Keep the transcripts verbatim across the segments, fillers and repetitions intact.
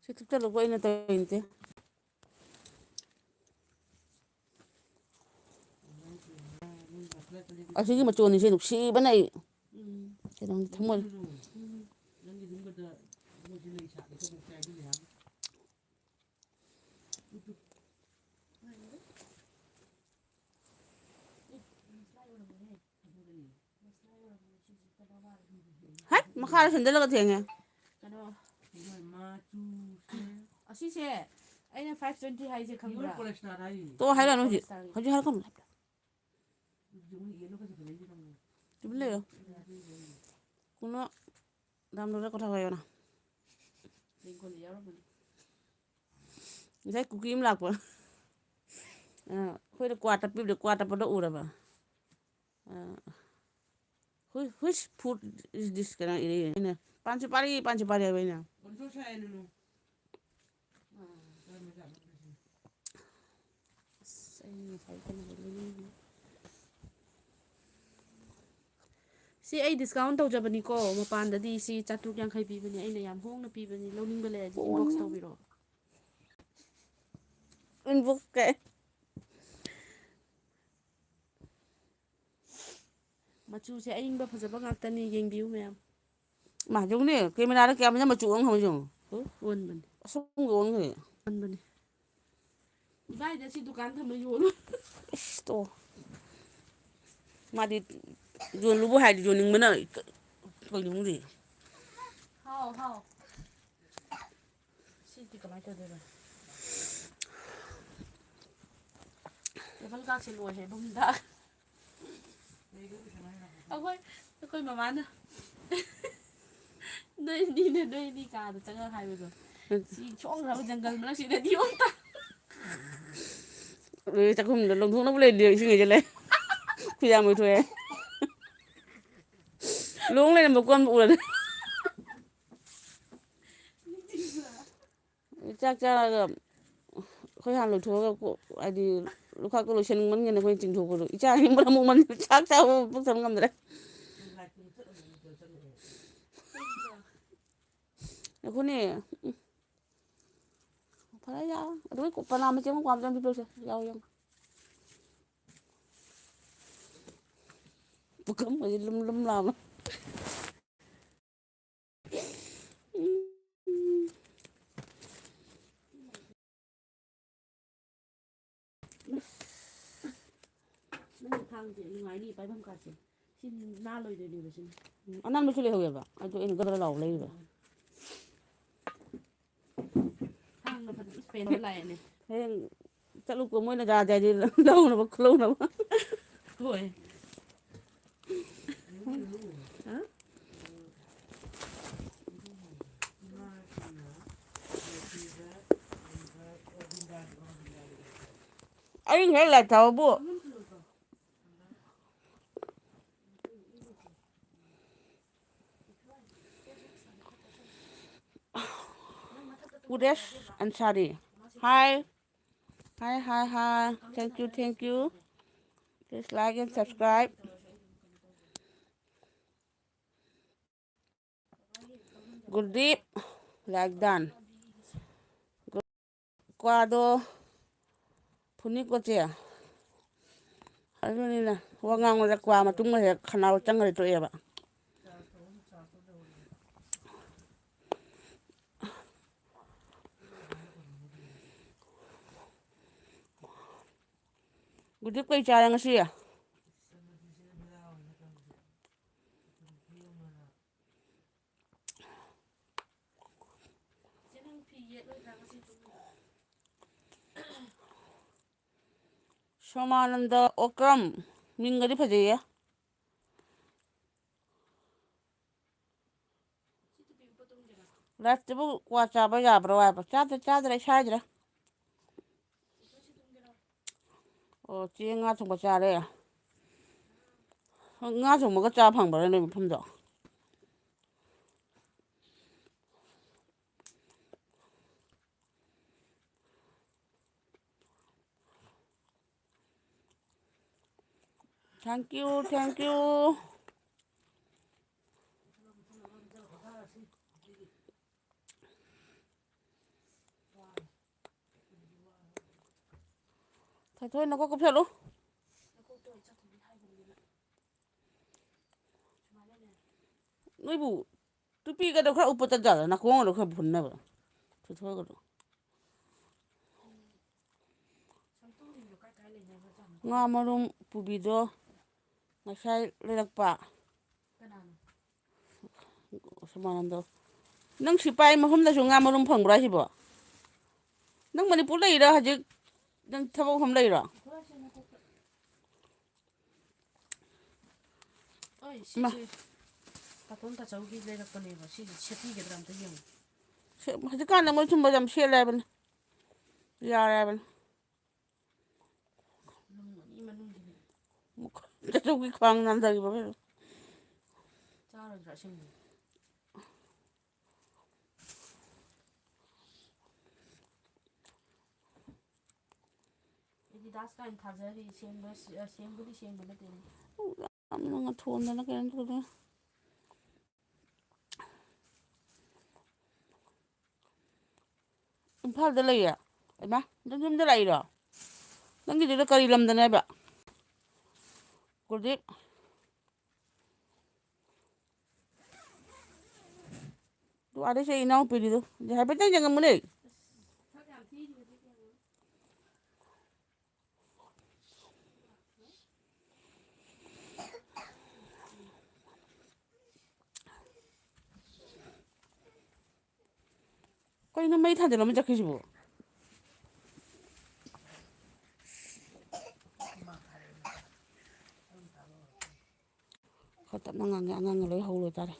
ꯄꯤꯛꯇ꯭ꯔꯨ ꯆꯠꯂꯨꯕ ꯑꯩꯅ ꯇꯧꯔꯤꯅꯦ꯫ ꯑꯁꯤꯒꯤ ꯃꯆꯨ ꯑꯅꯤꯁꯦ ꯅꯨꯡꯁꯤꯕꯅ ꯑꯩ꯫ ꯎꯝ꯫ ꯀꯩꯅꯣꯝꯗꯤ ꯊꯃꯣꯏ꯫ ꯎꯝ꯫ ꯍꯠ! ꯃꯈꯥꯗ ꯁꯟꯗꯜꯒ ꯊꯦꯡꯉꯦ꯫ ꯀꯩꯅꯣ, ꯑꯁꯤꯁꯦ ꯑꯩꯅ five twenty ꯍꯥꯏꯁꯦ ꯈꯪꯕ꯭ꯔꯥ? ꯇꯣ ꯍꯥꯏꯔꯛꯑꯅꯨ ꯍꯧꯖꯤꯛ꯫ ꯍꯧꯖꯤꯛ ꯍꯥꯏꯔꯛꯀꯅꯨ꯫ ꯇꯨꯃꯤꯟ ꯂꯩꯌꯣ꯫ কোনো দাম দৰে কথা কয় না। ꯉꯁꯥꯏ ꯀꯨꯀꯤ ꯑꯃ ꯂꯥꯛꯄ꯫ ꯑ, ꯑꯩꯈꯣꯏꯗ ꯀ꯭ꯋꯥ ꯇꯞꯄꯤꯕꯗꯣ, ꯀ꯭ꯋꯥ ꯇꯞꯄꯗꯣ ꯎꯔꯕ? ꯑ, "Whi-, which food is this?" ꯀꯩꯅꯣ ꯏꯔꯛꯏ꯫ ꯑꯩꯅ, "ꯄꯥꯟ ꯁꯨꯄꯥꯔꯤ, ꯄꯥꯟ ꯁꯨꯄꯥꯔꯤ," ꯍꯥꯏꯕ ꯑꯩꯅ꯫ ꯑꯁ, ꯑꯩ ꯉꯁꯥꯏ ꯀꯩꯅꯣꯗꯣ ꯂꯩꯅꯤꯡꯕꯅꯦ꯫ ꯁꯤ ꯑꯩ discount ꯇꯧꯖꯕꯅꯤꯀꯣ, ꯃꯄꯥꯟꯗꯗꯤ ꯁꯤ ꯆꯥꯇ꯭ꯔꯨꯛ ꯌꯥꯡꯈꯩ ꯄꯤꯕꯅꯦ, ꯑꯩꯅ ꯌꯥꯝ ꯍꯣꯡꯅ ꯄꯤꯕꯅꯤ, ꯂꯧꯅꯤꯡꯕ ꯂꯩꯔꯗꯤ inbox ꯇꯧꯕꯤꯔꯛꯑꯣ꯫ Inbox ꯀꯩ? ꯃꯆꯨꯁꯦ ꯑꯏꯪꯕ ꯐꯖꯕ ꯉꯥꯛꯇꯅꯤ, ꯌꯦꯡꯕꯤꯌꯨ ꯃꯌꯥꯝ꯫ ꯃꯥ, ꯌꯦꯡꯉꯨꯅꯦ, cameraꯗ ꯀꯌꯥꯝ ꯐꯖꯅ ꯃꯆꯨ ꯑꯣꯟ ꯈꯪꯉꯤ ꯌꯦꯡꯉꯨ꯫ ꯍꯣ, ꯑꯣꯟꯕꯅꯤ꯫ ꯑꯁꯪꯕ ꯑꯣꯟꯈ꯭ꯔꯦ꯫ ꯑꯣꯟꯕꯅꯤ꯫ ꯏꯕꯥꯏꯗ ꯁꯤ ꯗꯨꯀꯥꯟ ꯊꯝꯃ ꯌꯣꯜꯂꯨ꯫ ꯏꯁ, ꯇꯣ꯫ ꯃꯥꯗꯤ ꯌꯣꯜꯂꯨꯕꯨ ꯍꯥꯏꯔꯗꯤ ꯌꯣꯟꯅꯤꯡꯕꯅ ꯀꯩꯅꯣ ꯈꯪꯗꯦ꯫ ꯍꯥꯎ, ꯍꯥꯎ꯫ ꯁꯤꯗꯤ ꯀꯃꯥꯏꯅ ꯇꯧꯗꯣꯏꯕ? Table ꯀꯥꯁꯦ ꯂꯣꯏꯔꯦ ꯏꯕꯨꯡꯗ꯫ ꯑꯩꯈꯣꯏ, ꯑꯩꯈꯣꯏ ꯃꯃꯥꯅ ꯅꯣꯏ ꯑꯅꯤꯅ ꯅꯣꯏ ꯑꯅꯤ ꯀꯥꯗ ꯆꯪꯉꯒ ꯍꯥꯏꯕꯗꯣ, "ꯁꯤ ꯁꯣꯡꯈ꯭ꯔꯕ ꯖꯪꯒꯜ ꯃꯔꯛꯁꯤꯗ ꯔꯦꯗꯤꯑꯣ ꯑꯝꯇ"꯫ ꯑꯗꯨꯗꯤ ꯆꯥꯛꯈꯨꯝꯗ ꯂꯧꯊꯣꯛꯅꯕ ꯂꯩꯔꯗꯤ ꯏꯁꯤꯡ ꯍꯩꯖꯤꯜꯂꯦ꯫ ꯈꯨꯌꯥꯝ ꯂꯣꯏꯊꯣꯛꯑꯦ꯫ ꯂꯣꯡ ꯂꯩꯔꯝꯕ ꯀꯣꯟ ꯎꯔꯗꯤ꯫ ꯆꯥꯛ ꯆꯥꯔꯒ ꯑꯩꯈꯣꯏ ꯍꯥꯟꯅ ꯂꯣꯏꯊꯣꯛꯑꯒ ꯀꯣ-, ꯍꯥꯏꯗꯤ ꯂꯨꯈꯥꯛꯇꯣ ꯂꯣꯏꯁꯟꯅꯤꯡꯃꯟꯒꯤꯗꯅ ꯑꯩꯈꯣꯏꯅ ꯆꯤꯡꯊꯣꯛꯄꯗꯣ꯫ ꯏꯆꯥ ꯑꯅꯤ ꯃꯔꯝ ꯃꯣꯛꯃꯟ ꯆꯥꯛ ꯆꯥꯕ ꯄꯨꯛ ꯊꯟ ꯉꯝꯗ꯭ꯔꯦ꯫ ꯑꯩꯈꯣꯏꯅꯦ, ꯎꯝ, ꯐꯔꯦ, ꯌꯥꯔꯦ꯫ ꯑꯗꯨꯒꯤ ꯄꯅꯥ ꯃꯆꯦꯠ ꯑꯃ ꯀꯣꯝ ꯆꯪ ꯄꯤꯕꯤꯔꯛꯎꯁꯦ꯫ ꯌꯥꯎ, ꯌꯦꯡꯉꯨ꯫ ꯄꯨꯈꯝꯒꯁꯦ ꯂꯨꯝ ꯂꯨꯝ ꯂꯥꯎꯅ꯫ ꯅꯪꯒꯤ ꯊꯥꯡꯁꯦ ꯅꯨꯡꯉꯥꯏꯅꯤ ꯄꯥꯏꯐꯝ ꯀꯥꯁꯦ꯫ ꯁꯤ ꯅꯥꯜꯂꯣꯏꯗꯣꯏꯅꯦꯕ ꯁꯤꯅ꯫ ꯎꯝ, ꯑꯅꯥꯟꯕꯁꯨ ꯂꯩꯍꯧꯋꯦꯕ꯫ ꯑꯗꯨ ꯑꯩꯅ ꯒꯔ ꯒꯔ ꯂꯥꯎꯕ ꯂꯩꯔꯤꯕ꯫ ꯊꯥꯡꯅ ꯐꯖꯅ ꯄꯦꯟꯕ ꯂꯥꯛꯑꯦꯅꯦ꯫ ꯍꯌꯦꯡ ꯆꯠꯂꯨꯀꯣ, ꯃꯣꯏꯅ ꯖꯥ ꯖꯥꯗꯤ ꯂꯧꯅꯕ, ꯈꯨꯂꯧꯅꯕ꯫ ꯍꯣꯏ꯫ ꯑꯩ ꯉꯁꯥꯏ ꯂꯥꯏ ꯊꯥꯎꯕꯨ꯫ ꯎꯗꯦꯁ ꯑꯟꯁꯥꯔꯤ꯫ Hi. Hi, hi, hi. Thank you, thank you. Please like and subscribe. Gurdeep, like done. ꯀ꯭ꯋꯥꯗꯣ ꯐꯨꯅꯤꯀꯣ ꯆꯦ꯫ ꯑꯗꯨꯅꯤꯅ ꯋꯥ ꯉꯥꯡꯕꯗ ꯀ꯭ꯋꯥ ꯃꯇꯨꯡꯗ ꯍꯦꯛ ꯈꯅꯥꯎ ꯆꯪꯈ꯭ꯔꯗꯤ ꯇꯣꯛꯑꯦꯕ꯫ ꯒꯨꯗꯤꯞ ꯀꯩ ꯆꯥꯔꯦ ꯉꯁꯤ? ꯁꯣꯃꯥꯅꯟꯗ ꯑꯣꯀ꯭ꯔꯝ꯫ ꯃꯤꯡꯒꯗꯤ ꯐꯖꯩꯌꯦ꯫ ꯂꯥꯏꯐꯇꯨꯕꯨ ꯀ꯭ꯋꯥ ꯆꯥꯕ ꯌꯥꯕ꯭ꯔꯣ ꯍꯥꯏꯕ? ꯆꯥꯗ꯭ꯔꯦ, ꯆꯥꯗ꯭ꯔꯦ, ꯏꯁꯥ ꯍꯥꯏꯗ꯭ꯔꯦ꯫ ꯑꯣ, ꯆꯦ ꯉꯥ ꯊꯣꯡꯕ ꯆꯥꯔꯦ꯫ ꯉꯥ ꯊꯣꯡꯕꯒ ꯆꯥ ꯐꯪꯕ꯭ꯔꯥ ꯅꯣꯏ ꯃꯐꯝꯗꯣ? Thank you, thank you. ꯊꯣꯏꯊꯣꯏ, ꯅꯀꯣꯛ ꯀꯨꯞꯁꯜꯂꯨ꯫ ꯅꯣꯏꯕꯨ ꯇꯨꯄꯤꯒꯗꯣ ꯈꯔ ꯎꯞꯄ ꯆꯠ ꯌꯥꯗ꯭ꯔꯣ? ꯅꯥꯀꯣꯡꯒꯗꯣ ꯈꯔ ꯐꯨꯟꯅꯕ꯫ ꯊꯣꯏꯊꯣꯏꯒꯗꯣ꯫ ꯉꯥ ꯃꯔꯨꯝ ꯄꯨꯕꯤꯗꯣ ꯉꯁꯥꯏ ꯂꯩꯔꯛꯄ꯫ ꯁꯃꯥꯅꯟꯗꯣ, ꯅꯪ ꯁꯤꯐꯥꯏ ꯃꯐꯝꯗꯁꯨ ꯉꯥ ꯃꯔꯨꯝ ꯐꯪꯕ꯭ꯔꯥ ꯍꯥꯏꯁꯤꯕꯣ? ꯅꯪ ꯃꯅꯤꯄꯨꯔ ꯂꯩꯔꯤꯔꯥ ꯍꯧꯖꯤꯛ? ꯅꯪ ꯊꯕꯛ ꯃꯐꯝ ꯂꯩꯔꯣ? ꯑꯩ ꯏꯃꯥ꯫ ꯁꯤꯁꯦ ꯄꯥꯇꯣꯟ ꯇꯥꯆꯧꯒꯤ ꯂꯩꯔꯛꯄꯅꯦꯕ꯫ ꯁꯤꯁꯦ ꯁꯦꯠꯄꯤꯒꯗ꯭ꯔꯥ ꯑꯝꯇ ꯌꯦꯡꯉꯨ꯫ ꯁꯦ-, ꯍꯧꯖꯤꯛꯀꯥꯟꯗ ꯃꯣꯏ ꯁꯨꯝꯕ ꯌꯥꯝ ꯁꯦꯠꯂꯦ ꯍꯥꯏꯕꯅꯤ꯫ ꯌꯥꯔꯦ ꯍꯥꯏꯕꯅꯤ꯫ ꯂꯨꯝꯃꯅꯤ ꯃꯅꯨꯡꯁꯤꯗꯤ꯫ ꯇꯥꯆꯧꯒꯤ ꯈ꯭ꯋꯥꯡ ꯅꯥꯟꯊꯈꯤꯕ ꯀꯩꯅꯣ꯫ ꯆꯥꯔꯣꯏꯗ꯭ꯔꯥ ꯑꯁꯦꯡꯕ? ꯑꯦꯗꯤꯗꯥꯁ ꯀꯥꯏꯅ ꯊꯥꯖꯔꯤ, ꯁꯦꯡꯕ, ꯁꯦꯡꯕꯨꯗꯤ ꯁꯦꯡꯕ ꯅꯠꯇꯦꯅꯦ꯫ ꯌꯥꯝꯅ ꯉꯥꯊꯣꯟꯗꯅ ꯀꯩꯅꯣ ꯇꯧꯗꯅ꯫ ꯏꯝꯐꯥꯜꯗ ꯂꯩꯌꯦ꯫ ꯏꯃꯥ, ꯅꯪ ꯌꯨꯝꯗ ꯂꯥꯛꯏꯔꯣ? ꯅꯪꯒꯤꯗꯨꯗ ꯀꯔꯤ ꯂꯝꯗꯅꯦꯕ? ꯒꯨꯔꯗꯤꯞ꯫ ꯑꯗꯨ ꯑꯥꯗꯩ ꯆꯦ ꯏꯅꯥꯎꯄꯤꯒꯤꯗꯣ꯫ ꯍꯥꯏꯐꯦꯠꯇꯪ ꯌꯦꯡꯉꯝꯃꯨꯅꯦ꯫ ꯀꯩꯅꯣ ꯃꯩ ꯊꯥꯟꯖꯤꯜꯂꯝꯃ ꯆꯠꯈ꯭ꯔꯤꯁꯤꯕꯣ? ꯈꯔ ꯇꯞꯅ ꯉꯥꯡꯒꯦ, ꯑꯉꯥꯡꯅ ꯂꯣꯏ ꯍꯧ ꯂꯣꯏ ꯇꯥꯔꯦ꯫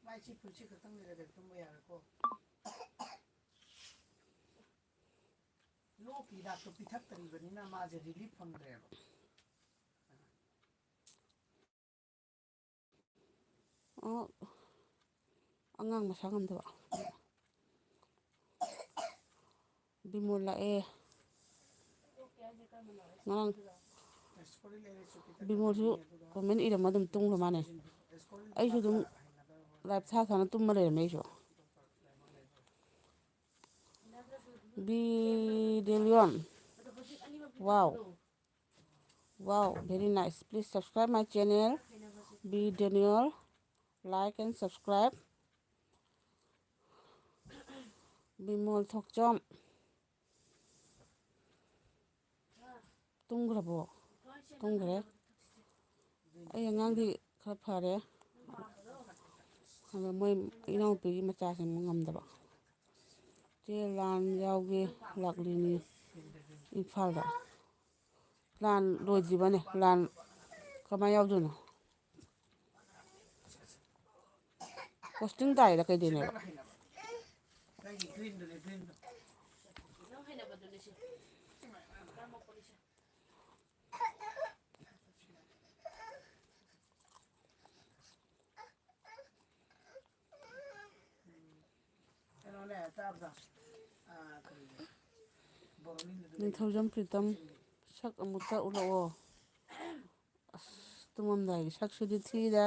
ꯃꯥꯏ ꯁꯤ ꯐꯨꯔꯤꯠꯁꯤ ꯈꯛꯇꯪ ꯂꯤꯠꯂꯒ ꯇꯨꯝꯕ ꯌꯥꯔꯣꯏꯀꯣ꯫ ꯂꯣꯛꯀꯤ ꯍꯤꯗꯥꯛꯇꯣ ꯄꯤꯊꯛꯇ꯭ꯔꯤꯕꯅꯤꯅ ꯃꯥꯁꯦ ꯔꯤꯂꯤꯐ ꯐꯪꯗ꯭ꯔꯦꯕ꯫ ꯑꯣ, ꯑꯉꯥꯡ ꯃꯁꯥ ꯉꯝꯗꯕ꯫ ꯕꯤꯃꯣꯜ ꯂꯥꯛꯑꯦ꯫ ꯉꯔꯥꯡ, ꯕꯤꯃꯣꯜꯁꯨ comment ꯏꯔꯝꯃ ꯑꯗꯨꯝ ꯇꯨꯝꯈ꯭ꯔ ꯃꯥꯅꯦ꯫ ꯑꯩꯁꯨ ꯑꯗꯨꯝ live ꯊꯥ ꯊꯥꯅ ꯇꯨꯝꯃ ꯂꯩꯔꯝꯃꯦ ꯑꯩꯁꯨ꯫ B ꯗꯦꯂꯤꯌꯣꯟ꯫ Wow. Wow, very nice. Please subscribe my channel. B Daniel. Like and subscribe. Bimol ꯊꯣꯛꯆꯣꯝ꯫ ꯇꯨꯝꯈ꯭ꯔꯕꯣ? ꯇꯨꯝꯈ꯭ꯔꯦ꯫ ꯑꯩ ꯑꯉꯥꯡꯗꯤ ꯈꯔ ꯐꯔꯦ꯫ ꯑꯗꯣ ꯃꯣꯏ ꯏꯅꯥꯎꯄꯤꯒꯤ ꯃꯆꯥꯁꯤꯡ ꯉꯝꯗꯕ꯫ ꯆꯦ ꯂꯥꯟ ꯌꯥꯎꯒꯦ ꯂꯥꯛꯂꯤꯅꯤ ꯏꯝꯐꯥꯜꯗ꯫ ꯂꯥꯟ ꯂꯣꯏꯗ꯭ꯔꯤꯕꯅꯦ꯫ ꯂꯥꯟ ꯀꯃꯥꯏꯅ ꯌꯥꯎꯗꯣꯏꯅꯣ? Posting ꯇꯥꯏꯗ ꯀꯩꯗꯣꯏꯅꯦꯕ? ꯅꯤꯡꯊꯧꯖꯝ ꯄ꯭ꯔꯤꯇꯝ, ꯁꯛ ꯑꯃꯨꯛꯇ ꯎꯠꯂꯛꯑꯣ꯫ ꯑꯁ, ꯇꯨꯝꯃꯝꯗꯥꯏꯒꯤ ꯁꯛꯁꯤꯗꯤ ꯊꯤꯗ꯫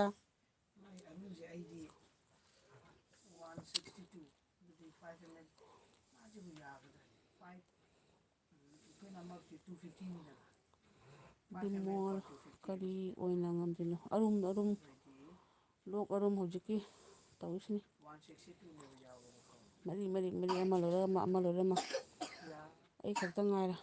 ꯕꯤꯃꯣꯜ ꯀꯔꯤ ꯑꯣꯏꯅ ꯉꯝꯗꯣꯏꯅꯣ? ꯑꯔꯨꯝ ꯑꯔꯨꯝ, ꯂꯣꯛ ꯑꯔꯨꯝ ꯍꯧꯖꯤꯛꯀꯤ ꯇꯧꯔꯤꯁꯤꯅꯤ꯫ ꯃꯔꯤ, ꯃꯔꯤ, ꯃꯔꯤ, ꯑꯃ ꯂꯣꯏꯔꯒ ꯑꯃ, ꯑꯃ ꯂꯣꯏꯔꯒ ꯑꯃ꯫ ꯑꯩ ꯈꯛꯇ ꯉꯥꯏꯔꯦ꯫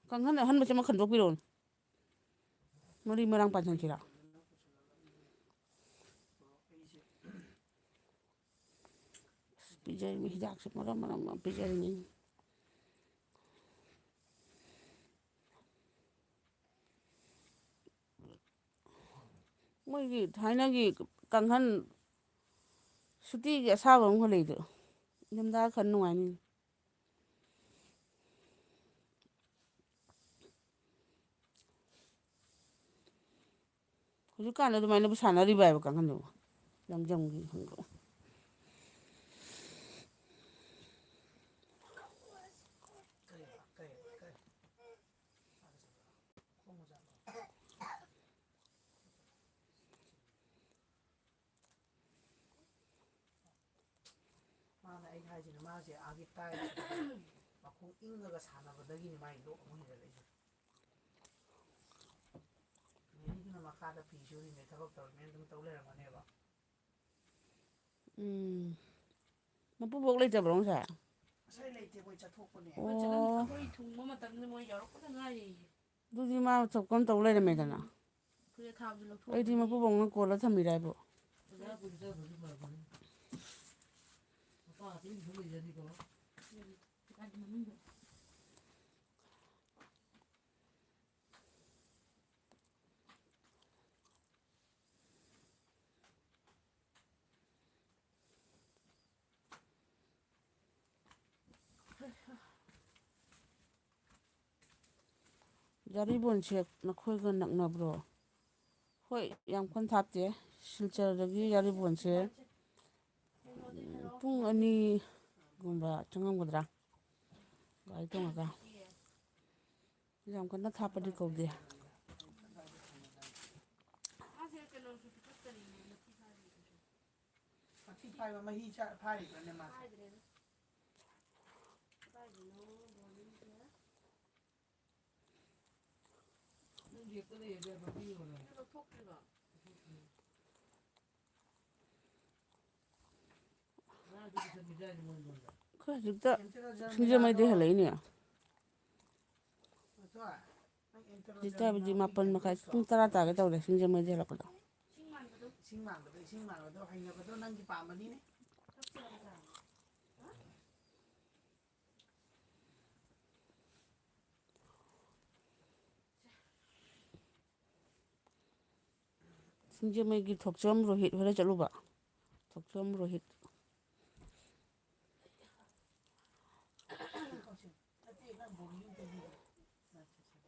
ꯀꯥꯡꯈꯟ ꯑꯍꯟꯕꯁꯦ ꯑꯃ ꯈꯟꯗꯣꯛꯄꯤꯔꯛꯑꯣꯅꯦ꯫ ꯃꯔꯤ ꯃꯔꯥꯡ ꯄꯥꯟꯁꯤꯟꯁꯤꯔꯣ? ꯑꯁ, ꯄꯤꯖꯔꯤꯕ ꯍꯤꯗꯥꯛꯁꯦ ꯃꯔꯝ ꯃꯔꯝ ꯌꯥꯝ ꯄꯤꯖꯔꯤꯅꯤ꯫ ꯃꯣꯏꯒꯤ ꯊꯥꯏꯅꯒꯤ ꯀꯥꯡꯈꯟ ꯁꯨꯇꯤꯒꯤ ꯑꯁꯥꯕ ꯑꯃ ꯈꯔ ꯂꯩꯗꯣ꯫ ꯏꯪꯊꯝꯊꯥ ꯈꯔ ꯅꯨꯡꯉꯥꯏꯅꯤ꯫ ꯍꯧꯖꯤꯛꯀꯥꯟꯗ ꯑꯗꯨꯃꯥꯏꯅꯕꯨ ꯁꯥꯟꯅꯔꯤꯕ ꯍꯥꯏꯕ ꯀꯥꯡꯈꯟꯗꯨꯕꯨ꯫ ꯂꯪꯖꯝꯒꯤ ꯈꯪꯗꯦ꯫ ꯃꯥꯅ ꯑꯩꯅ ꯍꯥꯏꯁꯤꯅ, ꯃꯥꯁꯦ ꯑꯥꯒꯤ ꯇꯥꯏꯁꯤꯗ ꯃꯈꯣꯡ ꯏꯪꯉꯒ ꯁꯥꯟꯅꯕꯗꯒꯤꯅꯤ ꯃꯥꯏ ꯂꯣꯛ ꯑꯃꯨꯛ ꯍꯦꯟꯖꯜꯂꯛꯏꯁꯦ꯫ ꯃꯦꯔꯤꯗꯨꯅ ꯃꯈꯥꯗ ꯐꯤ ꯁꯨꯔꯤꯉꯩ ꯊꯕꯛ ꯇꯧꯔꯤꯉꯩ ꯑꯗꯨꯝ ꯇꯧ ꯂꯩꯔꯝꯒꯅꯦꯕ꯫ ꯎꯝ꯫ ꯃꯄꯨꯕꯣꯛ ꯂꯩꯇꯕ꯭ꯔꯣ ꯉꯁꯥꯏ? ꯉꯁꯥꯏ ꯂꯩꯇꯦ, ꯃꯣꯏ ꯆꯠꯊꯣꯛꯄꯅꯦ꯫ ꯑꯣ꯫ ꯑꯩꯈꯣꯏ ꯊꯨꯡꯕ ꯃꯇꯝꯗ ꯃꯣꯏ ꯌꯧꯔꯛꯄꯗ ꯉꯥꯏꯔꯤ꯫ ꯑꯗꯨꯗꯤ ꯃꯥ ꯊꯣꯛꯄ ꯑꯃ ꯇꯧ ꯂꯩꯔꯝꯃꯦꯗꯅ꯫ ꯐꯨꯔꯤꯠ ꯑꯊꯥꯕꯗꯨ ꯂꯧꯊꯣꯛꯑꯣ꯫ ꯑꯩꯗꯤ ꯃꯄꯨꯕꯣꯛꯅ ꯀꯣꯜꯂ ꯊꯝꯕꯤꯔꯦ ꯍꯥꯏꯕꯣ꯫ ꯑꯣꯖꯥ ꯀꯨꯏꯅ ꯆꯠꯈ꯭ꯔꯁꯨ ꯐꯔꯕꯅꯤ꯫ ꯃꯄꯥ ꯑꯇꯩꯁꯨ ꯂꯩꯖꯅꯤꯀꯣ꯫ ꯎꯝ꯫ ꯀꯥꯏꯗ ꯃꯅꯨꯡꯗ꯫ ꯌꯥꯔꯤꯕꯣꯟꯁꯦ ꯅꯈꯣꯏꯒ ꯅꯛꯅꯕ꯭ꯔꯣ? ꯍꯣꯏ, ꯌꯥꯝ ꯀꯟꯅ ꯊꯥꯞꯇꯦ꯫ ꯁꯤꯜꯆꯔꯗꯒꯤ ꯌꯥꯔꯤꯕꯣꯟꯁꯦ, ꯎꯝ, ꯄꯨꯡ ꯑꯅꯤꯒꯨꯝꯕ ꯆꯪꯉꯝꯒꯗ꯭ꯔꯥ, ꯒꯥꯔꯤ ꯇꯣꯡꯉꯒ꯫ ꯌꯥꯝ ꯀꯟꯅ ꯊꯥꯞꯄꯗꯤ ꯀꯧꯗꯦ꯫ ꯃꯊꯤ ꯐꯥꯏꯕ ꯃꯍꯤ ꯆꯥ-, ꯐꯥꯔꯤꯕ꯭ꯔꯅꯦ ꯃꯥꯁꯦ? ꯑꯩꯈꯣꯏ ꯍꯧꯖꯤꯛꯇ ꯁꯤꯡꯖꯃꯩꯗꯩ ꯍꯜꯂꯛꯏꯅꯦ꯫ ꯍꯧꯖꯤꯛꯇ ꯍꯥꯏꯕꯗꯤ ꯃꯥꯄꯟ ꯃꯈꯥꯏ, ꯄꯨꯡ ꯇꯔꯥ ꯇꯥꯒꯦ ꯇꯧꯔꯦ ꯁꯤꯡꯖꯃꯩꯗꯩ ꯍꯜꯂꯛꯄꯗꯣ꯫ ꯏꯁꯤꯡ ꯃꯥꯟꯕꯗꯣ, ꯏꯁꯤꯡ ꯃꯥꯟꯕꯗꯣ ꯍꯩꯅꯕꯗꯣ ꯅꯪꯒꯤ ꯄꯥꯝꯕꯅꯤꯅꯦ꯫ ꯁꯤꯡꯖꯃꯩꯒꯤ ꯊꯣꯛꯆꯣꯝ ꯔꯣꯍꯤꯠ ꯍꯣꯏꯗ ꯆꯠꯂꯨꯕ꯫ ꯊꯣꯛꯆꯣꯝ ꯔꯣꯍꯤꯠ꯫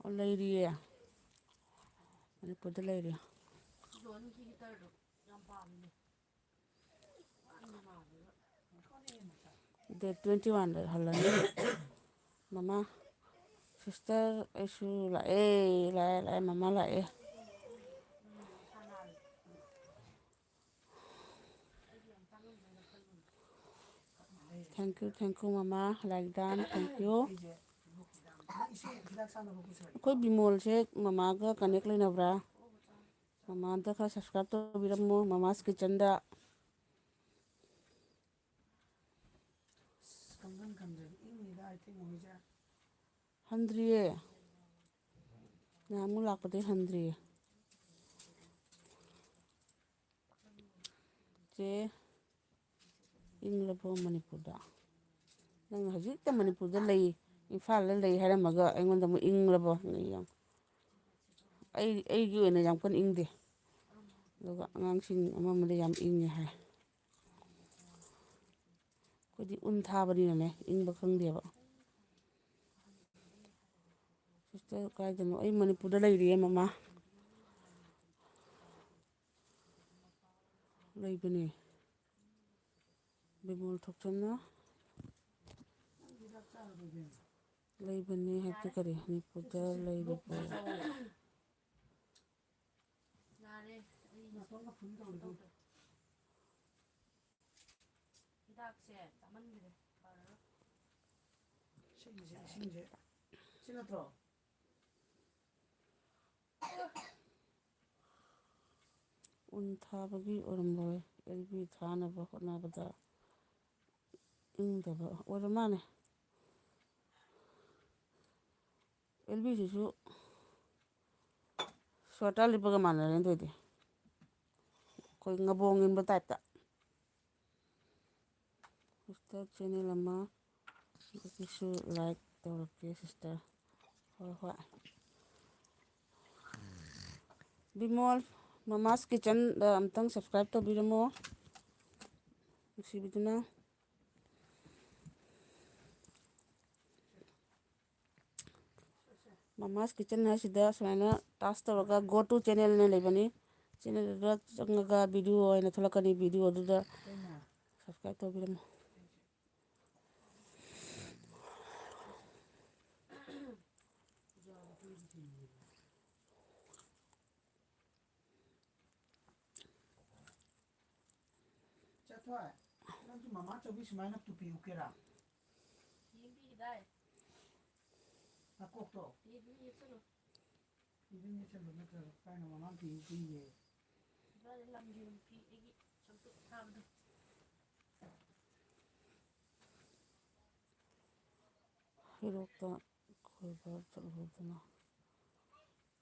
ꯑꯣ, ꯂꯩꯔꯤꯌꯦ꯫ ꯃꯅꯤꯄꯨꯔꯗ ꯂꯩꯔꯤ꯫ Date twenty one ꯗ ꯍꯜꯂꯅꯤ꯫ ꯃꯃꯥ, sister, ꯑꯩꯁꯨ ꯂꯥꯛꯑꯦ, ꯂꯥꯛꯑꯦ, ꯂꯥꯛꯑꯦ, ꯃꯃꯥ ꯂꯥꯛꯑꯦ꯫ Thank you, thank you, ꯃꯃꯥ ꯂꯥꯏꯔꯤꯛꯗꯥꯟ, thank you꯫ ꯑꯩꯈꯣꯏ ꯕꯤꯃꯣꯜꯁꯦ ꯃꯃꯥꯒ connect ꯂꯩꯅꯕ꯭ꯔꯥ? ꯃꯃꯥꯗ ꯈꯔ subscribe ꯇꯧꯕꯤꯔꯝꯃꯣ, Mama's Kitchenꯗ꯫ ꯍꯟꯗ꯭ꯔꯤꯌꯦ꯫ ꯅꯍꯥꯟꯃꯨꯛ ꯂꯥꯛꯄꯗꯩ ꯍꯟꯗ꯭ꯔꯤꯌꯦ꯫ ꯆꯦ, ꯏꯪꯂꯕꯣ ꯃꯅꯤꯄꯨꯔꯗ? ꯅꯪꯅ ꯍꯧꯖꯤꯛꯇ ꯃꯅꯤꯄꯨꯔꯗ ꯂꯩ, ꯏꯝꯐꯥꯜꯗ ꯂꯩ ꯍꯥꯏꯔꯝꯃꯒ ꯑꯩꯉꯣꯟꯗ ꯑꯃꯨꯛ ꯏꯪꯂꯕꯣ ꯍꯪꯉꯛꯏ ꯌꯦꯡꯉꯨ꯫ ꯑꯩ, ꯑꯩꯒꯤ ꯑꯣꯏꯅ ꯌꯥꯝ ꯀꯟꯅ ꯏꯪꯗꯦ꯫ ꯑꯗꯨꯒ ꯑꯉꯥꯡꯁꯤꯡ ꯑꯃ ꯑꯃꯗꯤ ꯌꯥꯝ ꯏꯪꯉꯦ ꯍꯥꯏ꯫ ꯑꯩꯈꯣꯏꯗꯤ ꯎꯟ ꯊꯥꯕꯅꯤꯅꯅꯦ, ꯏꯪꯕ ꯈꯪꯗꯦꯕ꯫ Sister ꯀꯥꯏꯗꯅꯣ? ꯑꯩ ꯃꯅꯤꯄꯨꯔꯗ ꯂꯩꯔꯤꯌꯦ, ꯃꯃꯥ꯫ ꯂꯩꯕꯅꯦ꯫ ꯕꯤꯃꯣꯜ ꯊꯣꯛꯆꯣꯝꯅ ꯂꯩꯕꯅꯦ ꯍꯥꯏꯕꯗꯤ ꯀꯔꯤ? ꯃꯅꯤꯄꯨꯔꯗ ꯂꯩꯕꯕꯨ꯫ ꯌꯥꯔꯦ, ꯑꯩ ꯅꯥꯇꯣꯟꯒ ꯐꯨꯟ ꯇꯧꯔꯦ꯫ ꯇꯧꯗ꯭ꯔꯦ꯫ ꯍꯤꯗꯥꯛꯁꯦ ꯆꯥꯃꯟꯈ꯭ꯔꯦ꯫ ꯐꯔꯔꯣꯏ꯫ ꯏꯁꯤꯡꯁꯦ, ꯏꯁꯤꯡꯁꯦ꯫ ꯁꯤ ꯅꯠꯇ꯭ꯔꯣ? ꯎꯟ ꯊꯥꯕꯒꯤ ꯑꯣꯏꯔꯝꯂꯣꯏ, L B ꯊꯥꯅꯕ ꯍꯣꯠꯅꯕꯗ ꯏꯪꯗꯕ ꯑꯣꯏꯔ ꯃꯥꯜꯂꯦ꯫ L B ꯁꯤꯁꯨ sweater ꯂꯤꯠꯄꯒ ꯃꯥꯟꯅꯔꯦꯅꯦ ꯑꯗꯨꯑꯣꯏꯗꯤ꯫ ꯑꯩꯈꯣꯏ ꯉꯕꯣꯡ ꯏꯟꯕ type ꯇ꯫ Sister channel ꯑꯃ, ꯑꯗꯨꯒꯤꯁꯨ like ꯇꯧꯔꯛꯀꯦ, sister꯫ ꯍꯣꯏ, ꯍꯣꯏ꯫ ꯕꯤꯃꯣꯜ Mama's Kitchenꯗ ꯑꯝꯇꯪ subscribe ꯇꯧꯕꯤꯔꯝꯃꯣ꯫ ꯅꯨꯡꯁꯤꯕꯤꯗꯨꯅ꯫ Mama's Kitchen ꯍꯥꯏꯁꯤꯗ ꯁꯨꯃꯥꯏꯅ touch ꯇꯧꯔꯒ go to channel ꯍꯥꯏꯅ ꯂꯩꯕꯅꯤ꯫ Channel ꯑꯗꯨꯗ ꯆꯪꯉꯒ video ꯑꯣꯏꯅ ꯊꯣꯛꯂꯛꯀꯅꯤ꯫ Video ꯑꯗꯨꯗ subscribe ꯇꯧꯕꯤꯔꯝꯃꯨ꯫ ꯆꯠꯊꯣꯏ, ꯅꯪꯁꯨ ꯃꯃꯥ ꯆꯧꯕꯤ ꯁꯨꯃꯥꯏꯅ ꯇꯨꯄꯤ ꯎꯞꯀꯦꯔꯥ? ꯌꯦꯡꯕꯤꯒꯦꯗꯥꯏ? ꯅꯀꯣꯛꯇꯣ꯫ ꯌꯦꯡꯕꯤꯒꯦ, ꯆꯠꯂꯣ꯫ ꯌꯦꯡꯕꯤꯒꯦ, ꯆꯠꯂꯣ, ꯅꯠꯇ꯭ꯔꯒ ꯀꯥꯏꯅ ꯃꯃꯥ ꯐꯤ ꯎꯞꯄꯤꯒꯦ? ꯏꯕꯥꯅꯤ ꯂꯝꯒꯤ ꯅꯨꯄꯤ ꯑꯩꯒꯤ ꯁꯝꯇꯨ ꯊꯥꯕꯗꯣ꯫ ꯍꯩꯔꯣꯛꯇ ꯀꯣꯏꯕ ꯆꯠꯂꯨꯗꯅ꯫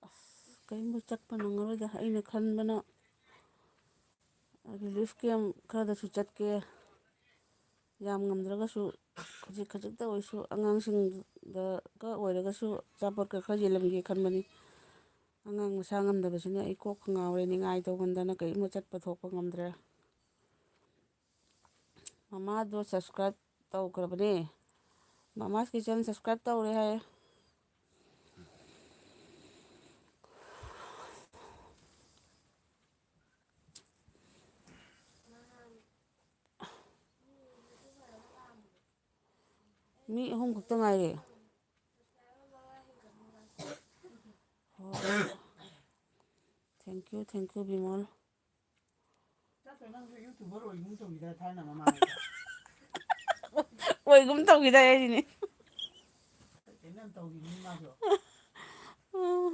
ꯑꯁ, ꯀꯔꯤꯝꯇ ꯆꯠꯄ ꯅꯪꯉꯔꯣꯏꯗ꯫ ꯑꯩꯅ ꯈꯟꯕꯅ relief camp ꯈꯔꯗꯁꯨ ꯆꯠꯀꯦ꯫ ꯌꯥꯝ ꯉꯝꯗ꯭ꯔꯒꯁꯨ ꯈꯖꯤꯛ ꯈꯖꯤꯛꯇ ꯑꯣꯏꯁꯨ ꯑꯉꯥꯡꯁꯤꯡꯗꯒ ꯑꯣꯏꯔꯒꯁꯨ ꯑꯆꯥꯄꯣꯠꯀ ꯈꯔ ꯌꯦꯜꯂꯝꯒꯦ ꯈꯟꯕꯅꯤ꯫ ꯑꯉꯥꯡ ꯃꯁꯥ ꯉꯝꯗꯕꯁꯤꯅ ꯑꯩ ꯀꯣꯛꯀ ꯉꯥꯎꯔꯦ꯫ ꯅꯤꯡꯉꯥꯏ ꯇꯧꯃꯟꯗꯅ ꯀꯔꯤꯒꯨꯝꯕ ꯆꯠꯄ ꯊꯣꯛꯄ ꯉꯝꯗ꯭ꯔꯦ꯫ ꯃꯃꯥꯗꯣ subscribe ꯇꯧꯈ꯭ꯔꯕꯅꯦ꯫ Mama's Kitchen subscribe ꯇꯧꯔꯦ ꯍꯥꯏ꯫ ꯃꯤ ꯑꯍꯨꯝ ꯈꯛꯇ ꯉꯥꯏꯔꯦ꯫ ꯍꯣꯏ꯫ Thank you, thank you, Bimol. ꯆꯠꯇꯣ, ꯅꯪꯁꯨ YouTuber ꯑꯣꯏꯒꯨꯝ ꯇꯧꯈꯤꯗꯥꯏ ꯊꯥꯏꯅ ꯃꯃꯥꯡꯗ? ꯑꯣꯏꯒꯨꯝ ꯇꯧꯈꯤꯗꯥꯏ ꯍꯥꯏꯁꯤꯅꯦ꯫ ꯀꯩꯅꯣ ꯌꯥꯝ ꯇꯧꯈꯤꯕꯅꯤ ꯃꯥꯁꯨ꯫ ꯎꯝ꯫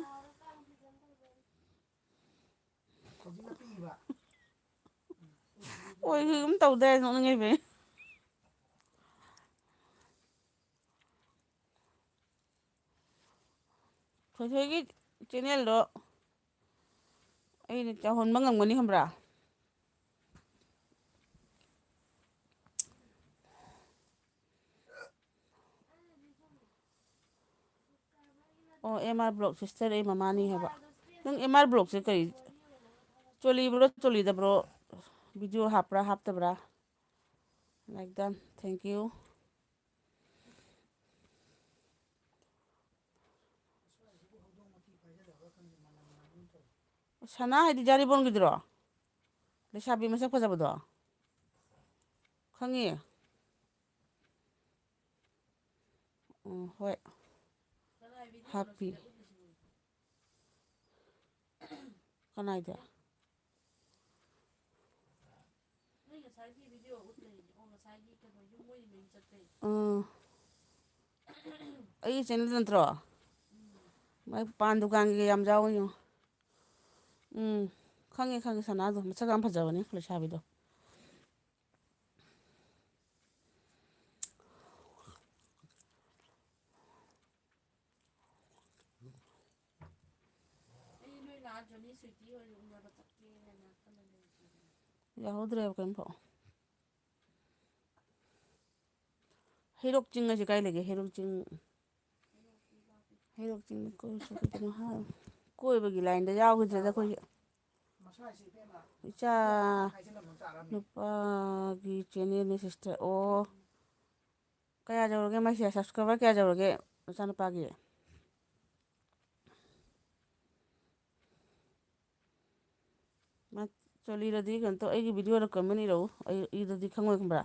ꯍꯧꯖꯤꯛꯅ ꯄꯤꯛꯏꯕ꯫ ꯑꯣꯏꯒꯨꯝ ꯇꯧꯗꯥꯏ, ꯅꯣꯛꯅꯤꯡꯉꯤꯕꯅꯤ꯫ ꯊꯣꯏꯊꯣꯏꯒꯤ channelꯗꯣ ꯑꯩꯅ ꯆꯥꯎꯍꯟꯕ ꯉꯝꯒꯅꯤ ꯈꯪꯕ꯭ꯔꯥ? ꯑꯣ, M R Vlog sister, ꯑꯩ ꯃꯃꯥꯅꯤ ꯍꯥꯏꯕ꯫ ꯅꯪ M R Vlogꯁꯦ ꯀꯔꯤ, ꯆꯣꯜꯂꯤꯕ꯭ꯔꯣ, ꯆꯣꯜꯂꯤꯗꯕ꯭ꯔꯣ? Video ꯍꯥꯞꯄ꯭ꯔꯥ, ꯍꯥꯞꯇꯕ꯭ꯔꯥ? Like done. Thank you. ꯁꯅꯥ ꯍꯥꯏꯗꯤ ꯖꯥꯔꯤꯕꯣꯟꯒꯤꯗꯨꯔꯣ? ꯂꯩꯁꯥꯕꯤ ꯃꯁꯛ ꯐꯖꯕꯗꯣ? ꯈꯪꯉꯤ꯫ ꯎꯝ, ꯍꯣꯏ꯫ ꯍꯥꯞꯄꯤ꯫ ꯀꯅꯥꯏꯗ? ꯅꯣꯏ ꯉꯁꯥꯏꯒꯤ video ꯎꯠꯂꯦ꯫ ꯑꯣ, ꯉꯁꯥꯏꯒꯤ ꯀꯩꯅꯣ, ꯌꯨꯝ ꯃꯣꯏ ꯃꯌꯨꯝ ꯆꯠꯄꯩ꯫ ꯑꯥ꯫ ꯑꯩꯒꯤ channel ꯅꯠꯇ꯭ꯔꯣ? ꯎꯝ꯫ ꯃꯥꯏ ꯄꯥꯟ ꯗꯨꯀꯥꯟꯒꯤꯒ ꯌꯥꯝ ꯌꯥꯎꯋꯤ ꯌꯦꯡꯉꯣ꯫ ꯎꯝ, ꯈꯪꯉꯦ, ꯈꯪꯉꯦ, ꯁꯅꯥꯗꯣ꯫ ꯃꯁꯛ ꯌꯥꯝ ꯐꯖꯕꯅꯦ, ꯂꯩꯁꯥꯕꯤꯗꯣ꯫ ꯑꯩ ꯅꯣꯏ ꯂꯥꯛꯑ ꯖꯣꯅꯤ ꯁ꯭ꯋꯤꯇꯤ ꯍꯣꯏ ꯎꯅꯕ ꯆꯠꯀꯦꯅ ꯈꯜꯂ ꯂꯩꯔꯤꯅꯦ꯫ ꯌꯥꯍꯧꯗ꯭ꯔꯦꯕ ꯀꯩꯝꯐꯥꯎ꯫ ꯍꯩꯔꯣꯛ ꯆꯤꯡ ꯍꯥꯏꯁꯦ ꯀꯥꯏ ꯂꯩꯒꯦ? ꯍꯩꯔꯣꯛ ꯆꯤꯡ꯫ ꯍꯩꯔꯣꯛ ꯆꯤꯡꯗ ꯀꯣꯏꯕ ꯆꯠꯄꯗꯨꯅ ꯍꯥꯏ꯫ ꯀꯣꯏꯕꯒꯤ line ꯗ ꯌꯥꯎꯈꯤꯗ꯭ꯔꯦꯗ ꯑꯩꯈꯣꯏꯒꯤ꯫ ꯏꯆꯥ ꯅꯨꯄꯥꯒꯤ channel ꯅꯦ sister꯫ ꯑꯣ꯫ ꯀꯌꯥ ꯌꯧꯔꯒꯦ ꯃꯥꯏꯁꯦ? Subscriber ꯀꯌꯥ ꯌꯧꯔꯒꯦ ꯅꯆꯥꯅꯨꯄꯥꯒꯤ? ꯃꯥ ꯆꯣꯂꯤꯔꯗꯤ ꯀꯩꯅꯣ ꯇꯧ, ꯑꯩꯒꯤ video ꯗ comment ꯏꯔꯛꯎ꯫ ꯑꯩ ꯏꯔꯗꯤ ꯈꯪꯉꯣꯏ ꯈꯪꯕ꯭ꯔꯥ?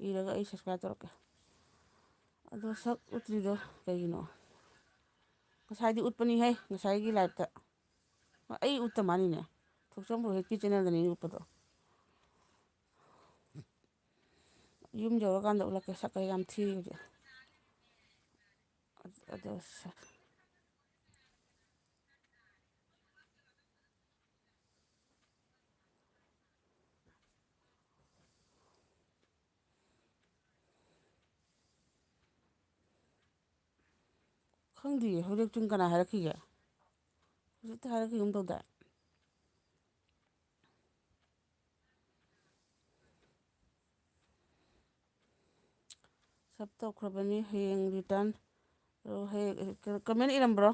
ꯏꯔꯒ ꯑꯩ subscribe ꯇꯧꯔꯛꯀꯦ꯫ ꯑꯗꯣ ꯁꯛ ꯎꯠꯇ꯭ꯔꯤꯗꯣ ꯀꯩꯒꯤꯅꯣ? ꯉꯁꯥꯏꯗꯤ ꯎꯠꯄꯅꯤꯍꯦ, ꯉꯁꯥꯏꯒꯤ live ꯇ꯫ ꯑꯩ ꯎꯠꯇ ꯃꯥꯅꯤꯅꯦ꯫ ꯊꯣꯛꯆꯣꯝ ꯔꯣꯍꯤꯠꯀꯤ channel ꯗꯅꯤ ꯎꯠꯄꯗꯣ꯫ ꯌꯨꯝ ꯌꯧꯔꯀꯥꯟꯗ ꯎꯠꯂꯛꯀꯦ, ꯁꯛꯀ ꯌꯥꯝ ꯊꯤ ꯍꯧꯖꯤꯛ꯫ ꯑꯗ-, ꯑꯗ ꯁꯛ-, ꯈꯪꯗꯤꯌꯦ, ꯍꯧꯖꯤꯛꯇꯤ ꯀꯅꯥ ꯍꯥꯏꯔꯛꯈꯤꯒꯦ? ꯍꯧꯖꯤꯛꯇ ꯍꯥꯏꯔꯛꯈꯤꯒꯨꯝ ꯇꯧꯗꯥꯏ? Sub ꯇꯧꯈ꯭ꯔꯕꯅꯤ, ꯍꯌꯦꯡ return꯫ ꯑꯗꯣ ꯍꯌꯦꯡ comment ꯏꯔꯝꯕ꯭ꯔꯣ?